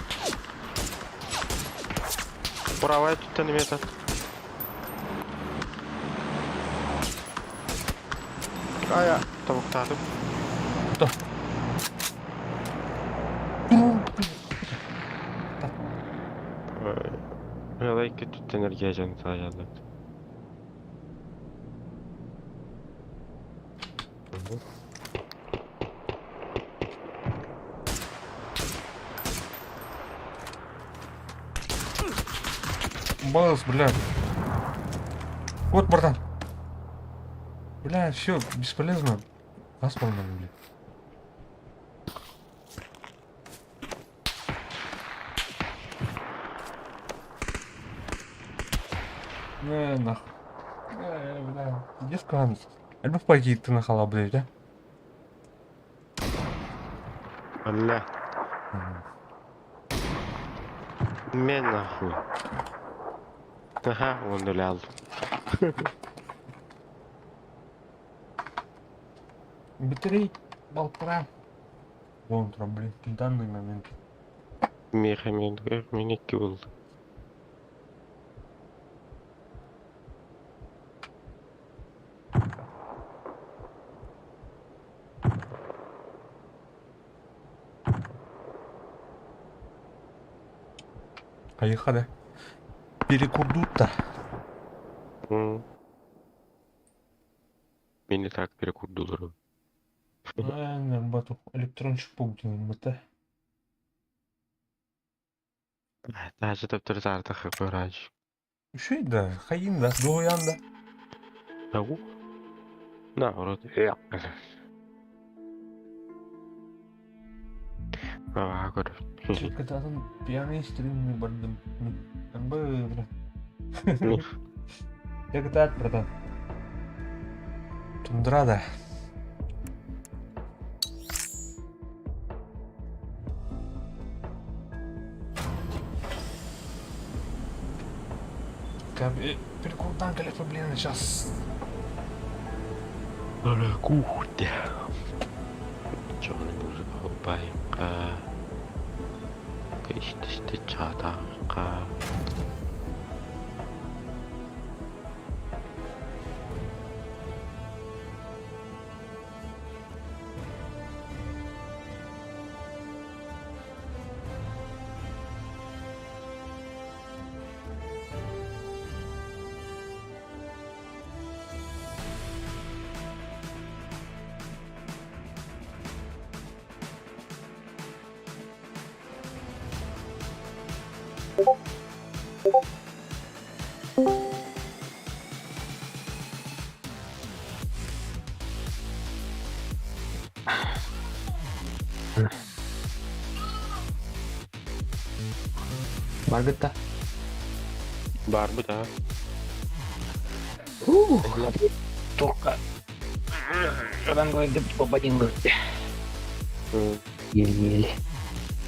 Правая тут мета. Ая, тобуктадым. Кто? Лайк тут энергия жан саялды. Балас, бля. Вот, братан. Бля, все, бесполезно. Газ полный, бля. Не, нахуй. Бля, иди скан. Альбо в ты нахала, блядь, да? Бля, мен нахуй. Ага, он улял. Батарей полтора. Вон там, блин, в данный момент. Меха мен меники был. Поехали. Перекурдут-то. Мени так перекурдулар. Бату электрончик пункт это. Даже топтор зартах врач. Еще да, хаин да, дуян да. Ау. На, вроде. Аа, көр. Кататын пьяный стрим бардым. Бля. Я катат, братан. Тундра, да. Перекурдан, блин, сейчас. Бля, кухня. Черный музыка байка. Кыштышты чатака. Баргытта. Бар бы, да. Ух, только. Рангой попадин Еле-еле.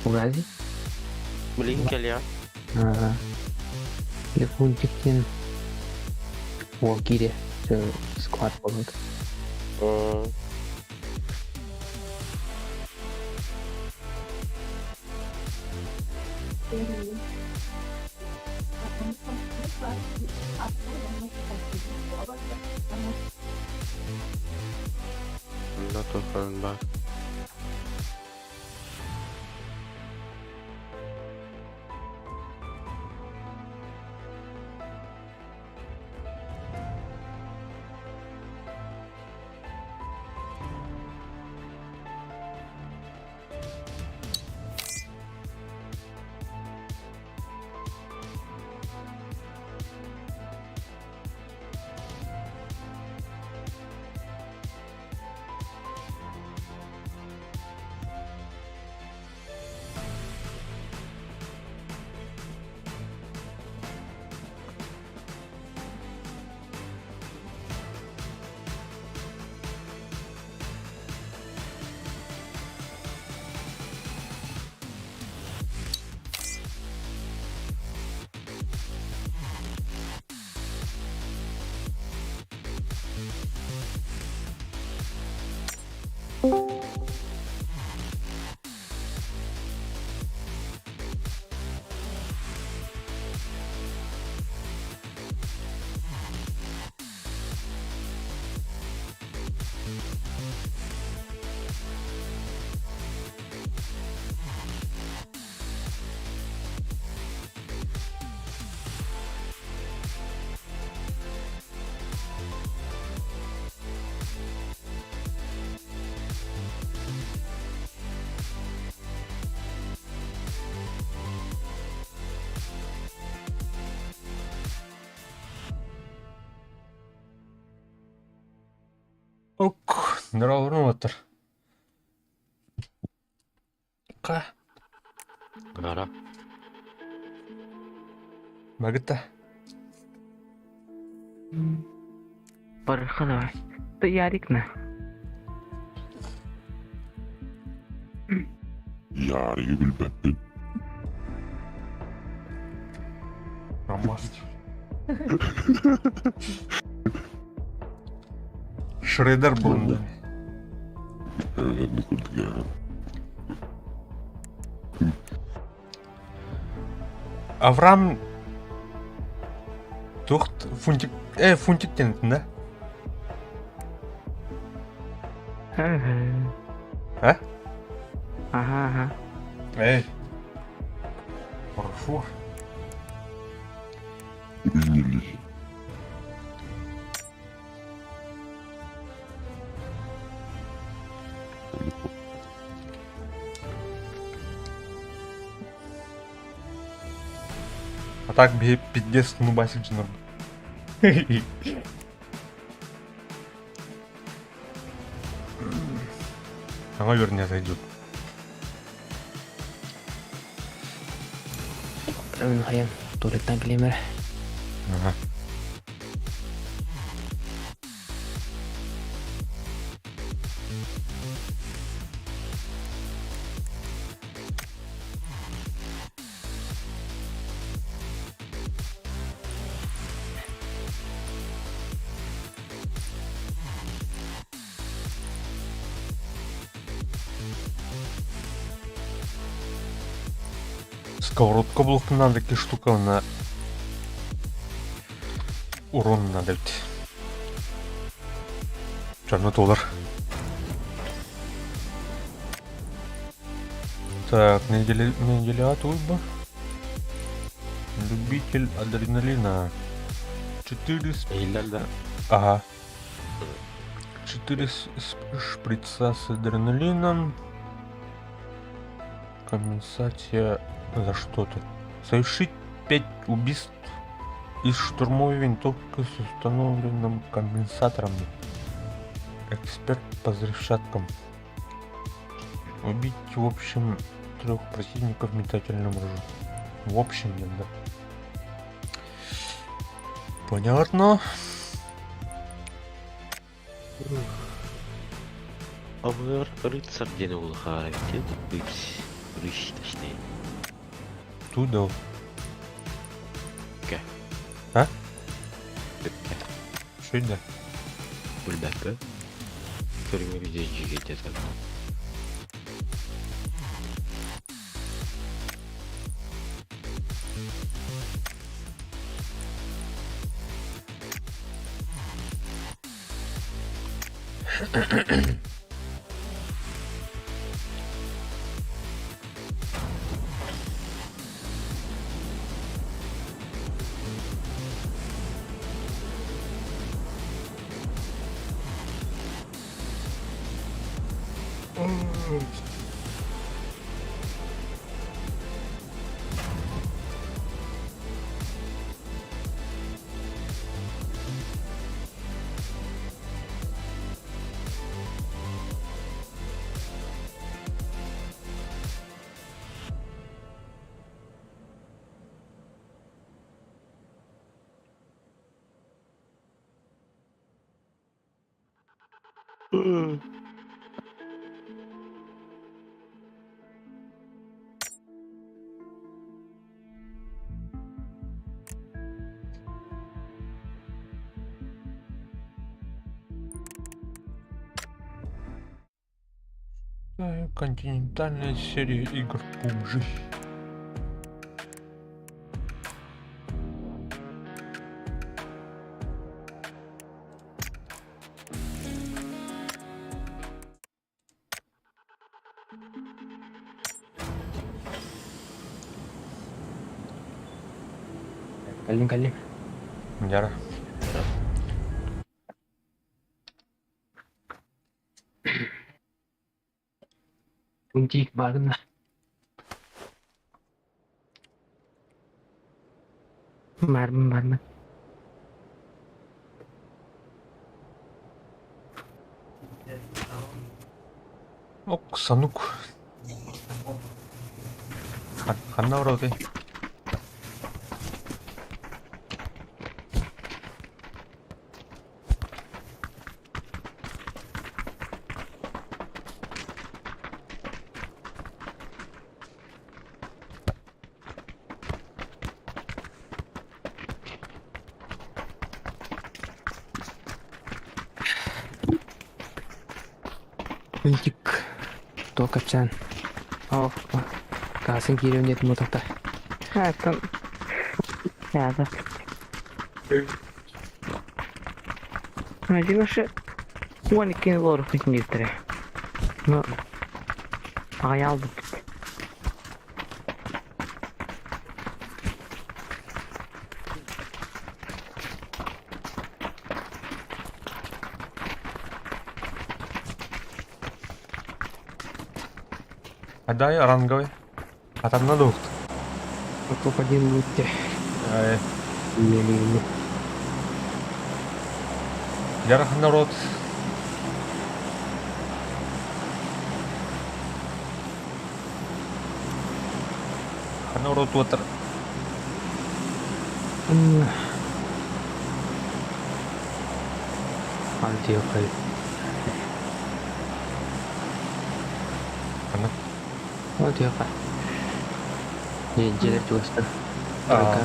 Урази? Блин, кэлиэ. Ага. Лефунтиктин. О, кире. Склад болот. Манна туох баар? Ок, здорово, уоттар. Ка. Ара. Магыта. Барыха давай. Ты Ярик на. Яригы билбэппин. Ромас. Шредер был, да. Эҕэрдэ курдук Авраам туох фунтик фунтик диэн да? А? Ага, ага. Эй. Хорошо. Приняли. А так бе пиздец ну басик же норм. Она вернее зайдет. Хайан, туалеттан килемер. Ага. Сковородка булуохпун наада икки штука уонна урон наада эбит. Дьоно туолар. Так, неделя, неделя туйба. Любитель адреналина. Четыре Иһиллэр да? Ага. Четыре шприца с адреналином. Компенсация за что-то. Совершить 5 убийств из штурмовой винтовки с установленным компенсатором. Эксперт по взрывчаткам. Убить, в общем, трех противников метательным оружием. В общем, да. Понятно. Абыгар рыцарь диэн улахаар эбит рысь рысь точнее. Туда. Кэ. А? Бүккэ. Что это? Билбэккэ. Көрүҥҥэ видео дьигэйдэтэн. Континентальная серия игр PUBG. Кэллим, кэллим. Яра. Унтик баарына. Барбын, барбын. Ок, санук. Ханна барабытый? Унтик. Туох кэпсээн? Оо, Каасын киириэм диэтим утахта. Оттон Надо. Надеюсь, он икки лоров некоторые. Ну, аял Адай ранговый. А там надо ухт. Топ-1 будьте. Э, Еле-еле. Яра народ. Народ уотар. Антиохай. Ханна. Антиохай. Дьиэлэр чугастар. Аа.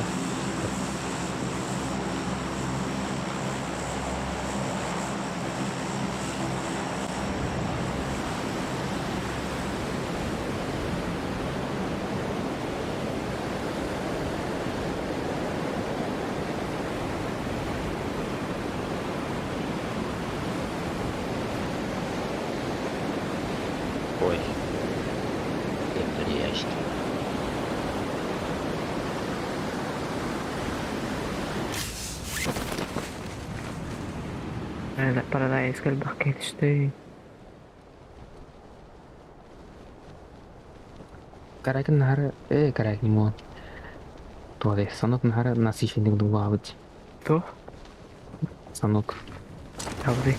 Ой. Ящик. Paradise кэлбэх кэлişti. Каракин нахара каракин муон. Туоде санок нахара насыщенный дугаабыт. То? Санок. Тавды.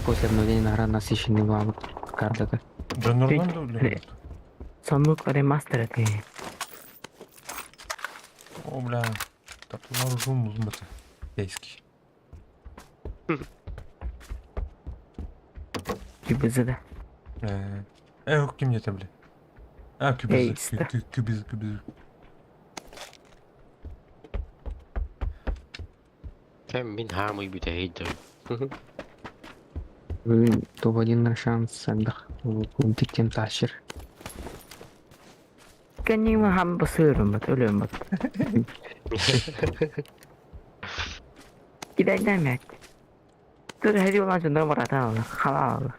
После обновления нахара насыщенный дугаабыт. Картата. Донордан да үлэ. Санок ремастер это. О, бля. Таптылар ужум узун бата. Кейский. Кибызы да. Ким где-то, бля. А, Эй, кюбиз, кюбиз, кюбиз. Кэм мин хаамый бүтэһэй Бүгүн топ-1 шанс сандах. Унтик тем тащер. Кэнниме хам басырым бат, өлөм бат. Кидайдан мәк. Тур хэри olan жондар барата алла, хала алла.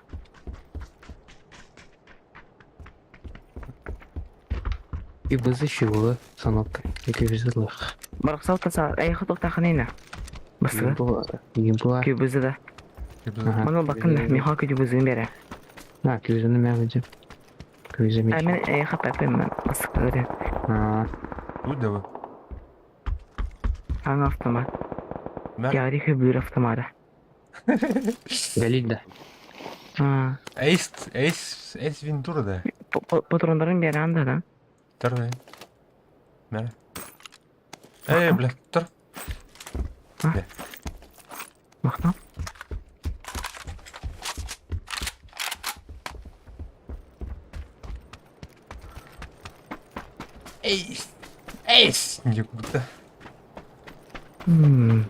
Кюбизы шугулы санок. Кюбизы лых. Бараксал таса, ай хаток таханина. Басыр. Була. Кибызы да. Кюбиз. Ага. Маны бакын миха кюбызын бере. А, күүзүнү мэ видим. Күүзү А ми. мен хапапым ысыкыры. А, Тут да вы. Аң автомат. Мэр. Яри хөбүр автомата. Галит да. А, Эйс, Эйс, Эйс Вентура да. Патроннарын берен да да. Тұр да. Мэр. Эй, бля, тұр. Мақтан. Эйс. Эйс. Не куда. Hmm.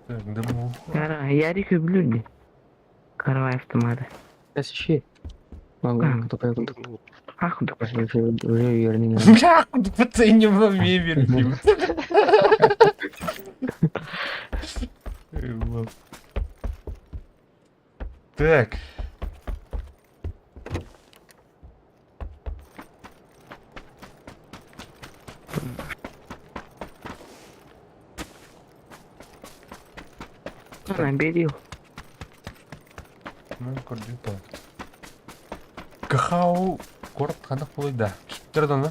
Так, дыму. Кара, яри хөбүлүр ди. Каравай автоматы. Сейчас ищи. Могу, А. только я тут Ах, да. уже уже верни. Бля, пацанем мебель. Так. Ана, бери. Ну, көрдүк. Кахау город ханах да. Тердон,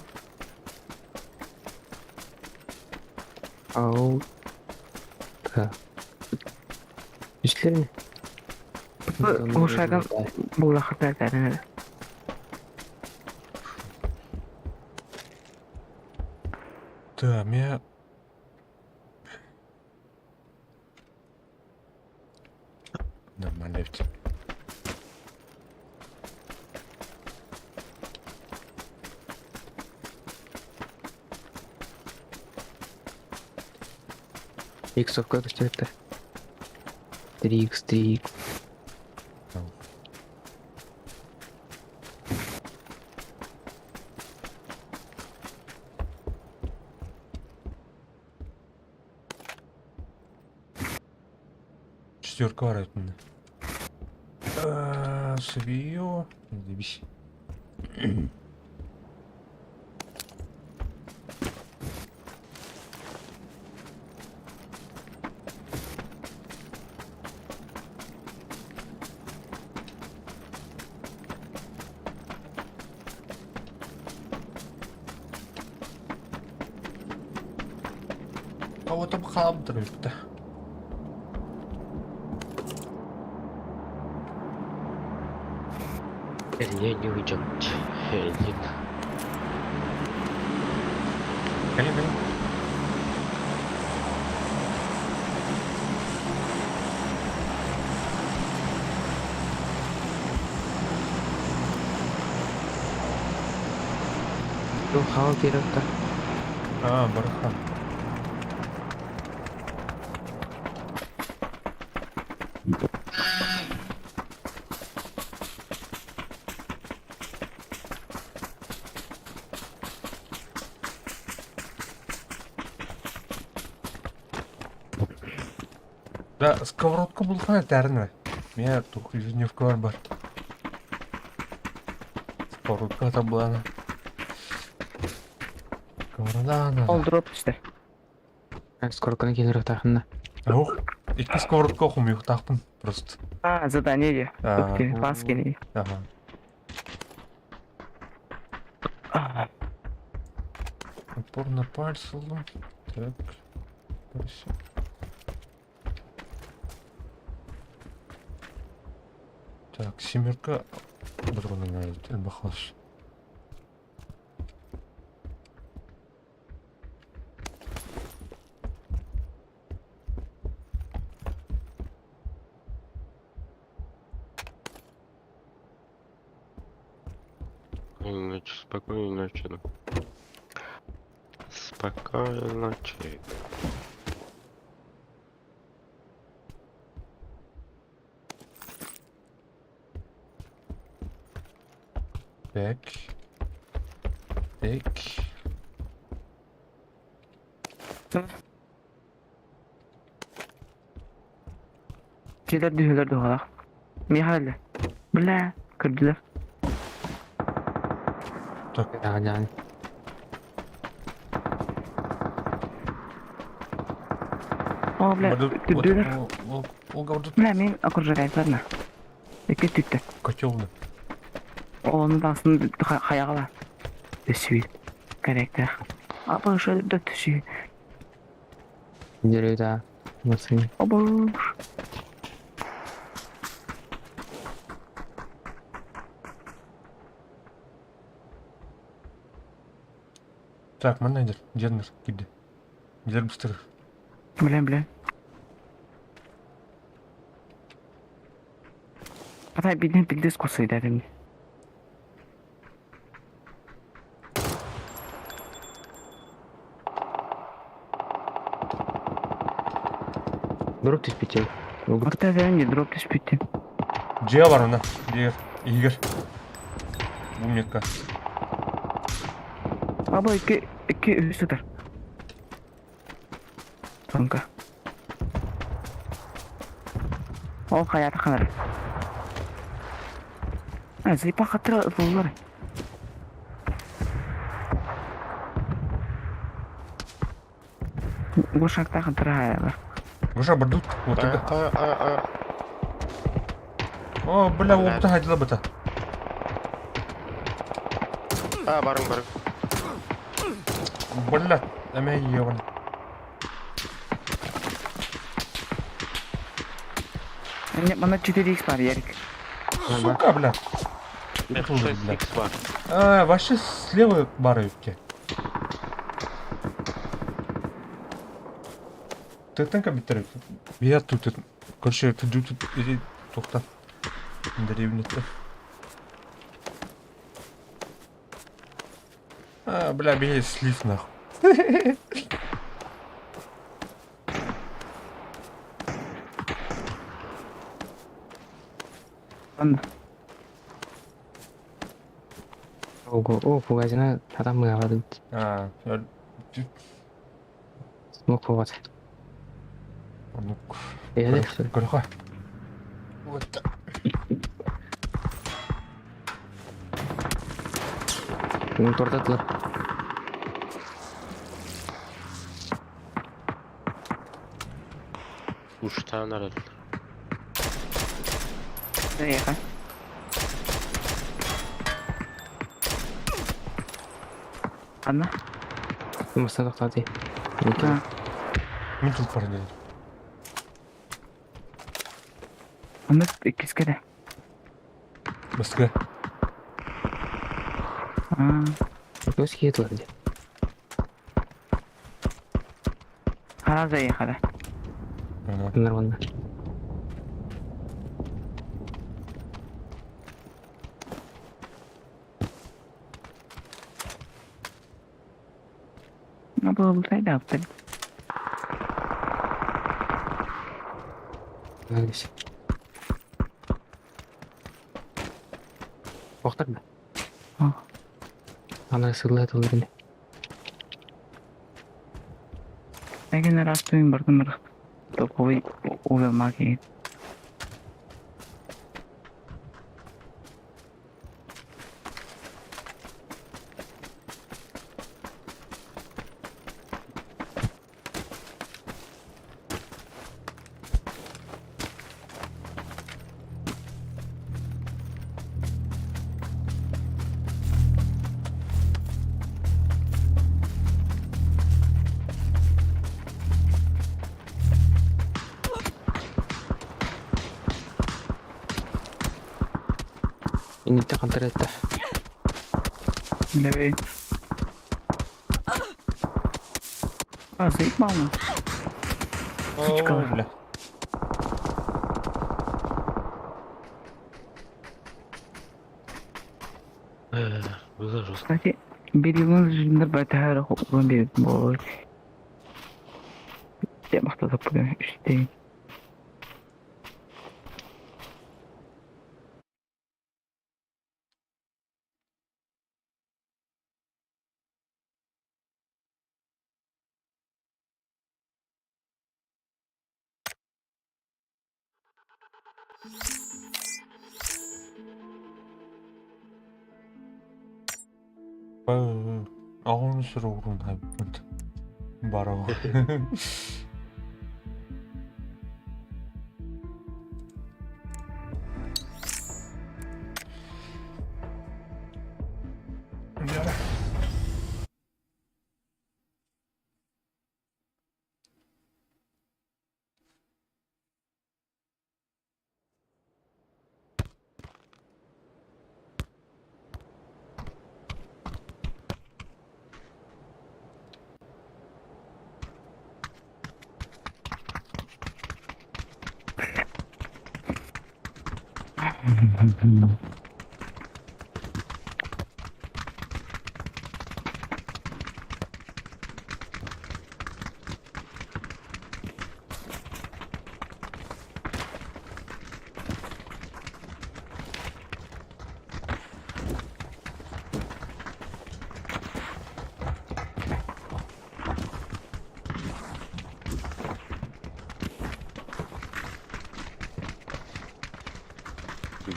Ау. Да. Үстлерме? Бу шаган була хата тәрен. Да, меня... Нормально ведь. Иксов как что это? 3х, 3х. Четверка варят мне. Свиё. Заебись. Кого-то бхалабдырыпты. Я не уйдем. Нет. Кали, кали. Ну, хау керек-то. А, барахан. Да, сковородка булхана тәрні. Мен тух ежедневка бар бар. Сковородка таблана. Сковорода надо. Ол дроп түсті. Сколько келер тахында. Ох, икки сковородка оқым тақпын просто. А, задание де. А, Көктен бас келе. Ага. Упор на пальцы. Так. Хорошо. Так, семерка. Патроны надо. Бахас. Спокойной ночи, спокойной ночи. ну. Спокойной ночи. Так. Так. Келер дүйелер дұғалақ. Михайлы. Бля, кірділер. Так, Да, да. О, бля, Бля, кірділер. Ол, ол, Бля, мен окружать, ладно. Икки түттэ. Котел да. Ону даҕасын хайаҕала. Төсүү. Кэрэктээх. Апа ошо да төсүү. Деревья, машины. Обож. Так, манна дер, дернер кирди. Дер быстро. Билэн билэн. Ата биден билдес косойда дем. Дроп түспүтэ. Орта дэн дроп түспүтүн. Дьиэ бар онно. Дьиэ иһигэр. Бу метка. Аба икки икки үс сытар. Тонка. Ол хайата ханар. А, зипа хатыра ылылар. Гошакта хатыра хаялар. Гоша бардут. Вот это. О, бля, опыта хайдыла быта. А, барың барың. Бля, әмә ебан. Нет, мана 4х бар, Ярик. Сука, бля. Мех Бля. 6х бар. А, вообще слева бары үтке. Тыттан кабиттер. Я тут, короче, тут тут тоқта. Деревнетті. А, бля, бей, слив нахуй. Ладно. Ого, о, фугазина, адам мыгавады. А, Смок фугаз. ну, Эде. Көрөхө. Вот. Ну, тортатлар. Uçtan aradılar. Заехал. Ладно. Мастан тоқтады. А, Мин тут бар деді. Оны иккискеде. Басқа. А, Көз кетілер де. хара заехали. Ага. Нормально. Ну, было бы да, аптыр. Нормально. Тоқтар ба? А. Ана сырлайды ол жерде. Ләкин раз туйын бардым бір топовый уйылма кейін. Инитте қантар етті. Давай. А, заебал на. Сучка. О, бля. Было жестко. Кстати, бери жиндар байтахара хоқлан беретін болады. Деп мақтадық бүгін үштен. Оҕону суругун хайбыт. Баро.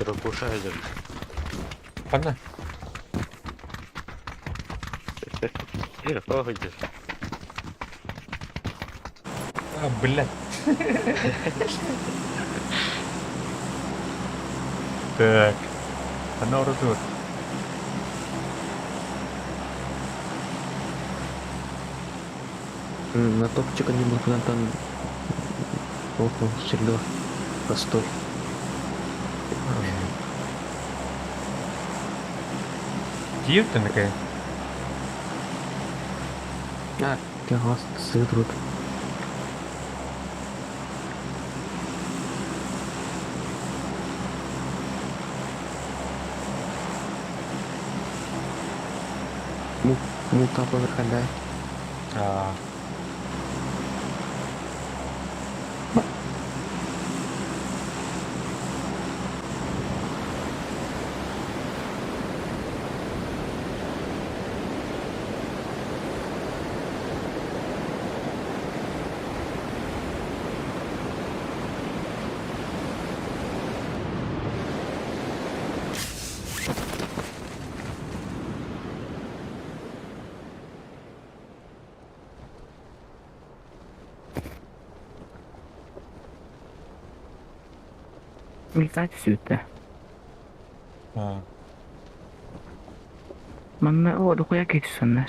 Дракуша идет. Ханна? Ох, идет. А, блядь. Так. Она тут. На топчика не был куда-то около стрельба. Постой. Киев ты такая? А, я сытрут. Мута поверхадай. А. Милтать сүтэ. А. Манна о дохуя киһи түсэннэ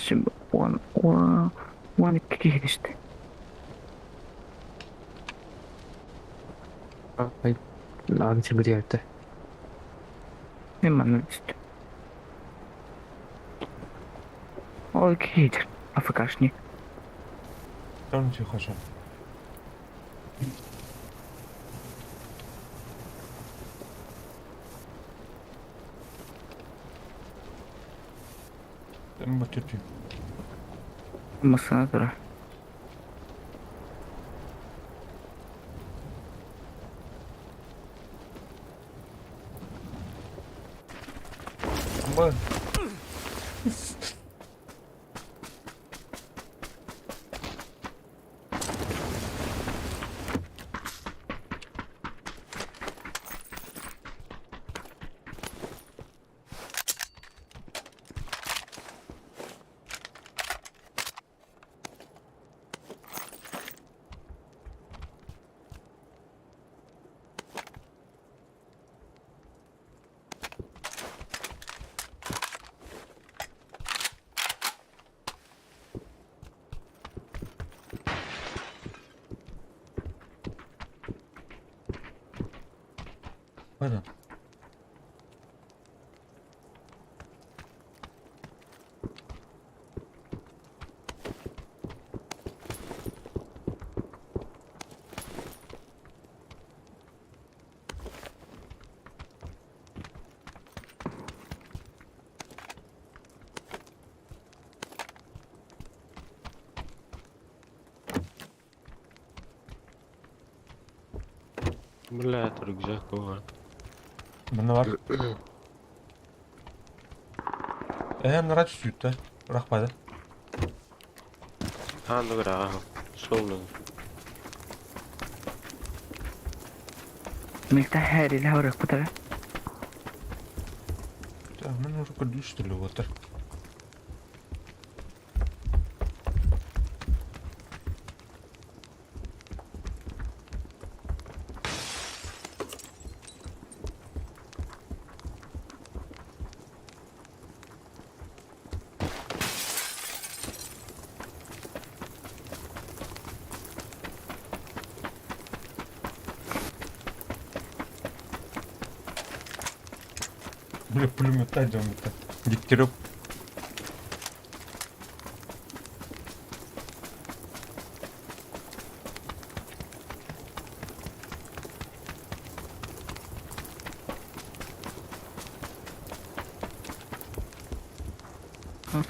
уон уон икки киһи түстэ. Ай, ладно, тебе Мин манна түстүм. Ол киһи АФКшник. Там ничего хорошо. Там вот Масына тура. Б. Ладно. Бля, это рюкзак var. Манна бар. Э, нара түсүйті. Рахмады. А, ну ага. Солно. Милта хэри лаура кутара. Мен уже көрдүш түрлі отыр. Бля, пулеметтаа дьоммута. Дегтярев.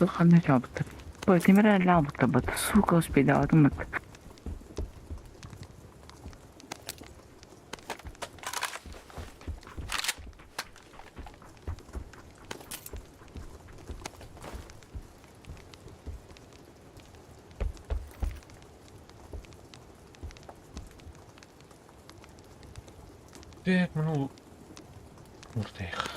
Ханна чаабыттар. Тимир лаабыттар, сука, успейдаатым. Так, ну... Муртых.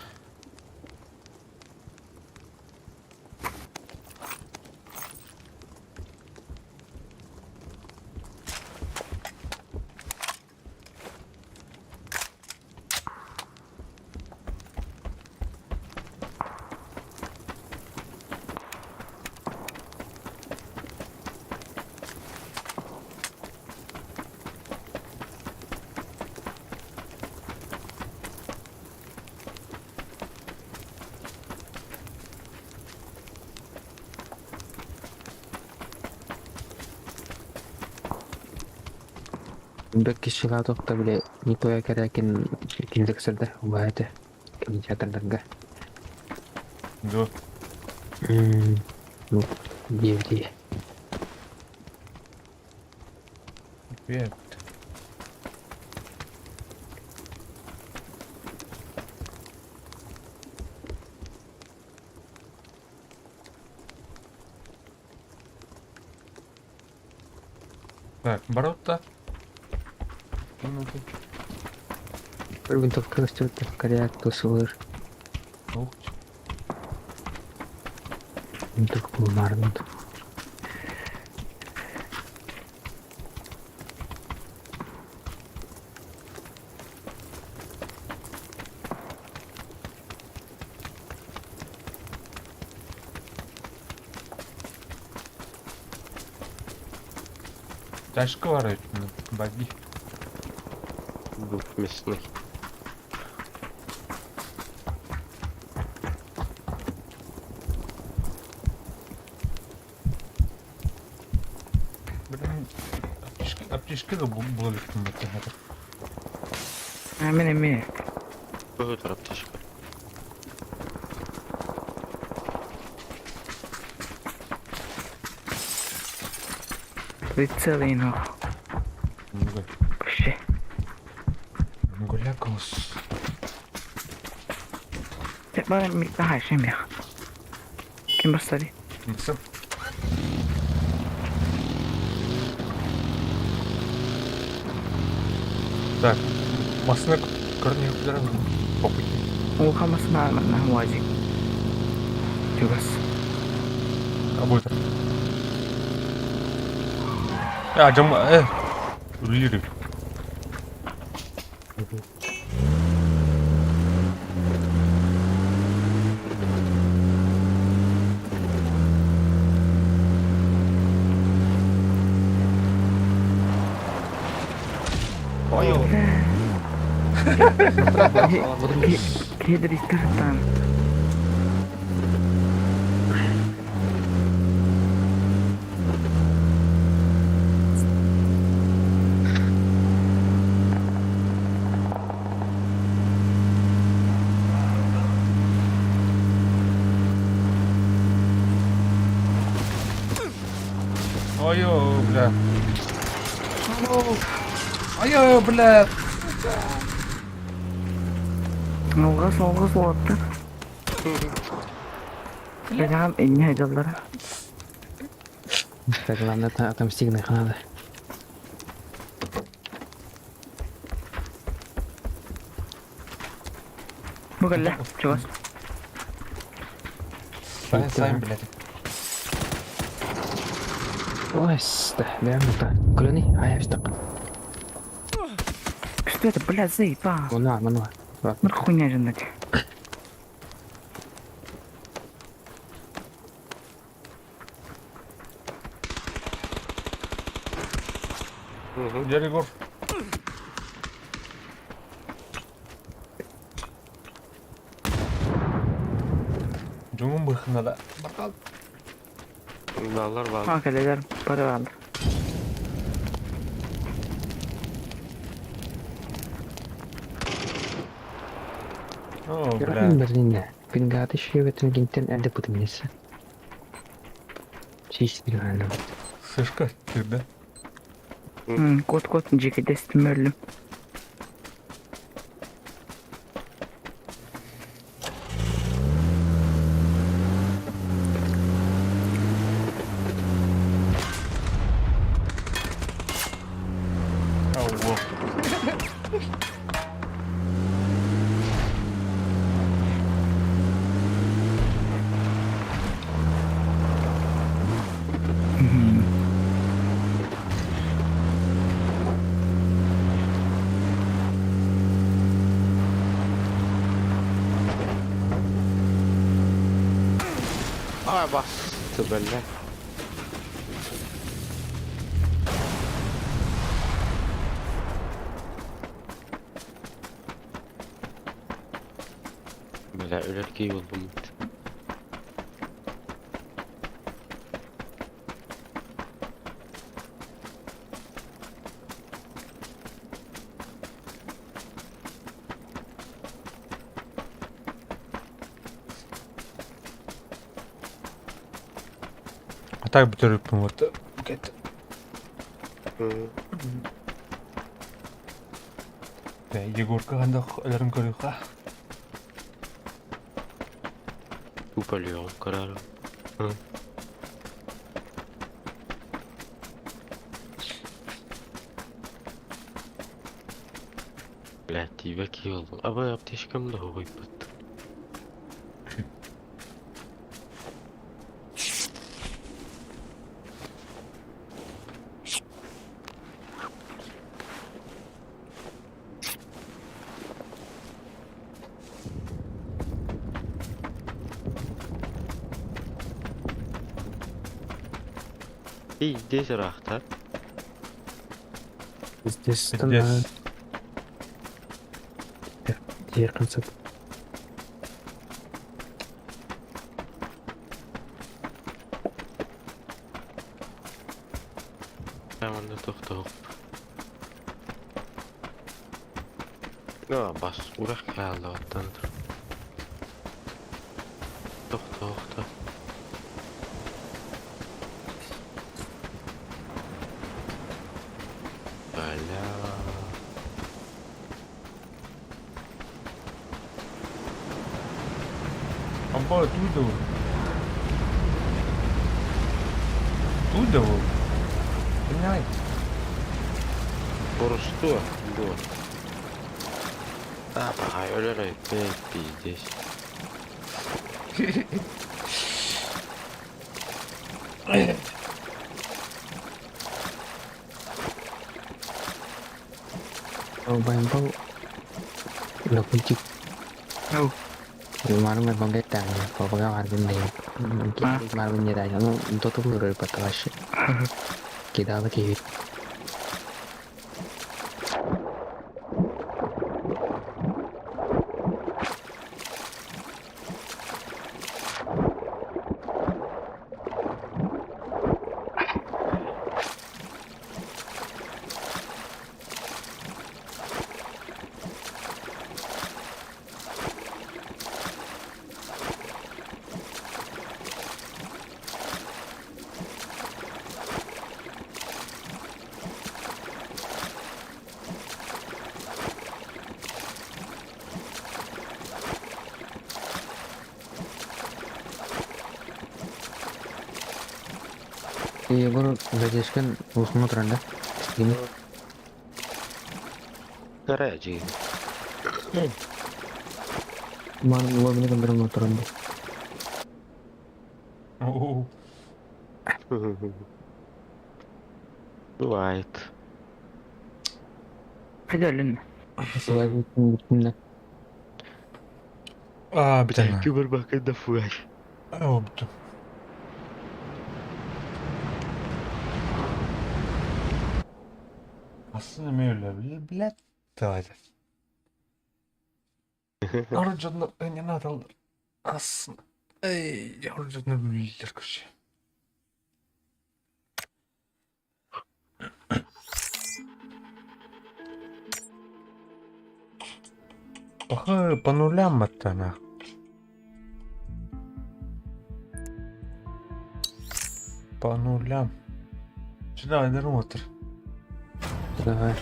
Бэк кишилаатохта бile Николай Корякин киндексердер убаһа кинотеатрдарга. Да. Ну, DVD. Привет. Так, ворота. Минуты. Винтовка растет, коряк, тусылыр. Ух. Винтовка марнут. Тяжко варить, баги. Двухместный. Блин, аптечка да было легко. Мин эмиэ. Көһү аптечка. Прицелы нах. Вообще. Гулякос. Бара микка хайшем я. Ким бастари? Максим. Так, масына көріне по пути. Оха масына на уазик. Чугас. А будет. А, жам, Үллири. Ой, Кедри там. Ой, бля. Ой, бля. Алгас алгас болаттар. Бәләм инне айдаллар. Так, главное, отомстить надо. Бүгелле, чугас. Сайн, сайн, блядь. Ой, да, бәм Көлөни, ай, абыстак. Что это, бля, заебал. Мына, мына. Бір хуйня жындать. Дядя Егор. Дьоҥум быһыына да барҕал. Баллар баар. А, кэлэлэр, бары бааллар. О, бля. Берлинде. Пингаты шебетин гинтен әлде пытымнесы. Чистилгән. Сышка кирде. Кот-кот дьикидэстим өллүм. Алло. Ай басты бля. Бля, өлөр киһи буолбум. А так бүтэриппин вот. Букет. Егорка ханна өлөрүн көрүөххэ. Тупо өлүөҕүм көрөөрү. Бля, тиийбэт киһи буоллум. Абы аптечкам да угуйбут. И здесь ыраахтар. Здесь Здесь. Дьиэ концепт. Манна тохтоох. Ну, бас урах хааллабаттан тур. Тохтоохто. Бля. Амба туда. Туда. Блядь. Борустуо дуо? А, пахай, өлөр опять пиздец. Байбал Локунчик. Ау. Мармер бангеттаҥҥа побага барбын марбын ну тотум вообще. Кидала киһи. Егор задержкан улахаҥҥа туран да истигиний Кыра дьиҥ. Маан лобины көрдөрөн туран да. О, Бывает. Хайда өлүннэ? Бүтүннэ. А, бүтэн. Кибербакы да фугай. О, бүттүм. Аслында эмиэ өлө блядь. Давайте. Ары дьоннор не надо. Асын. Эй, короче. Паха по нулям это на. По нулям. Сюда, отыр. Давай.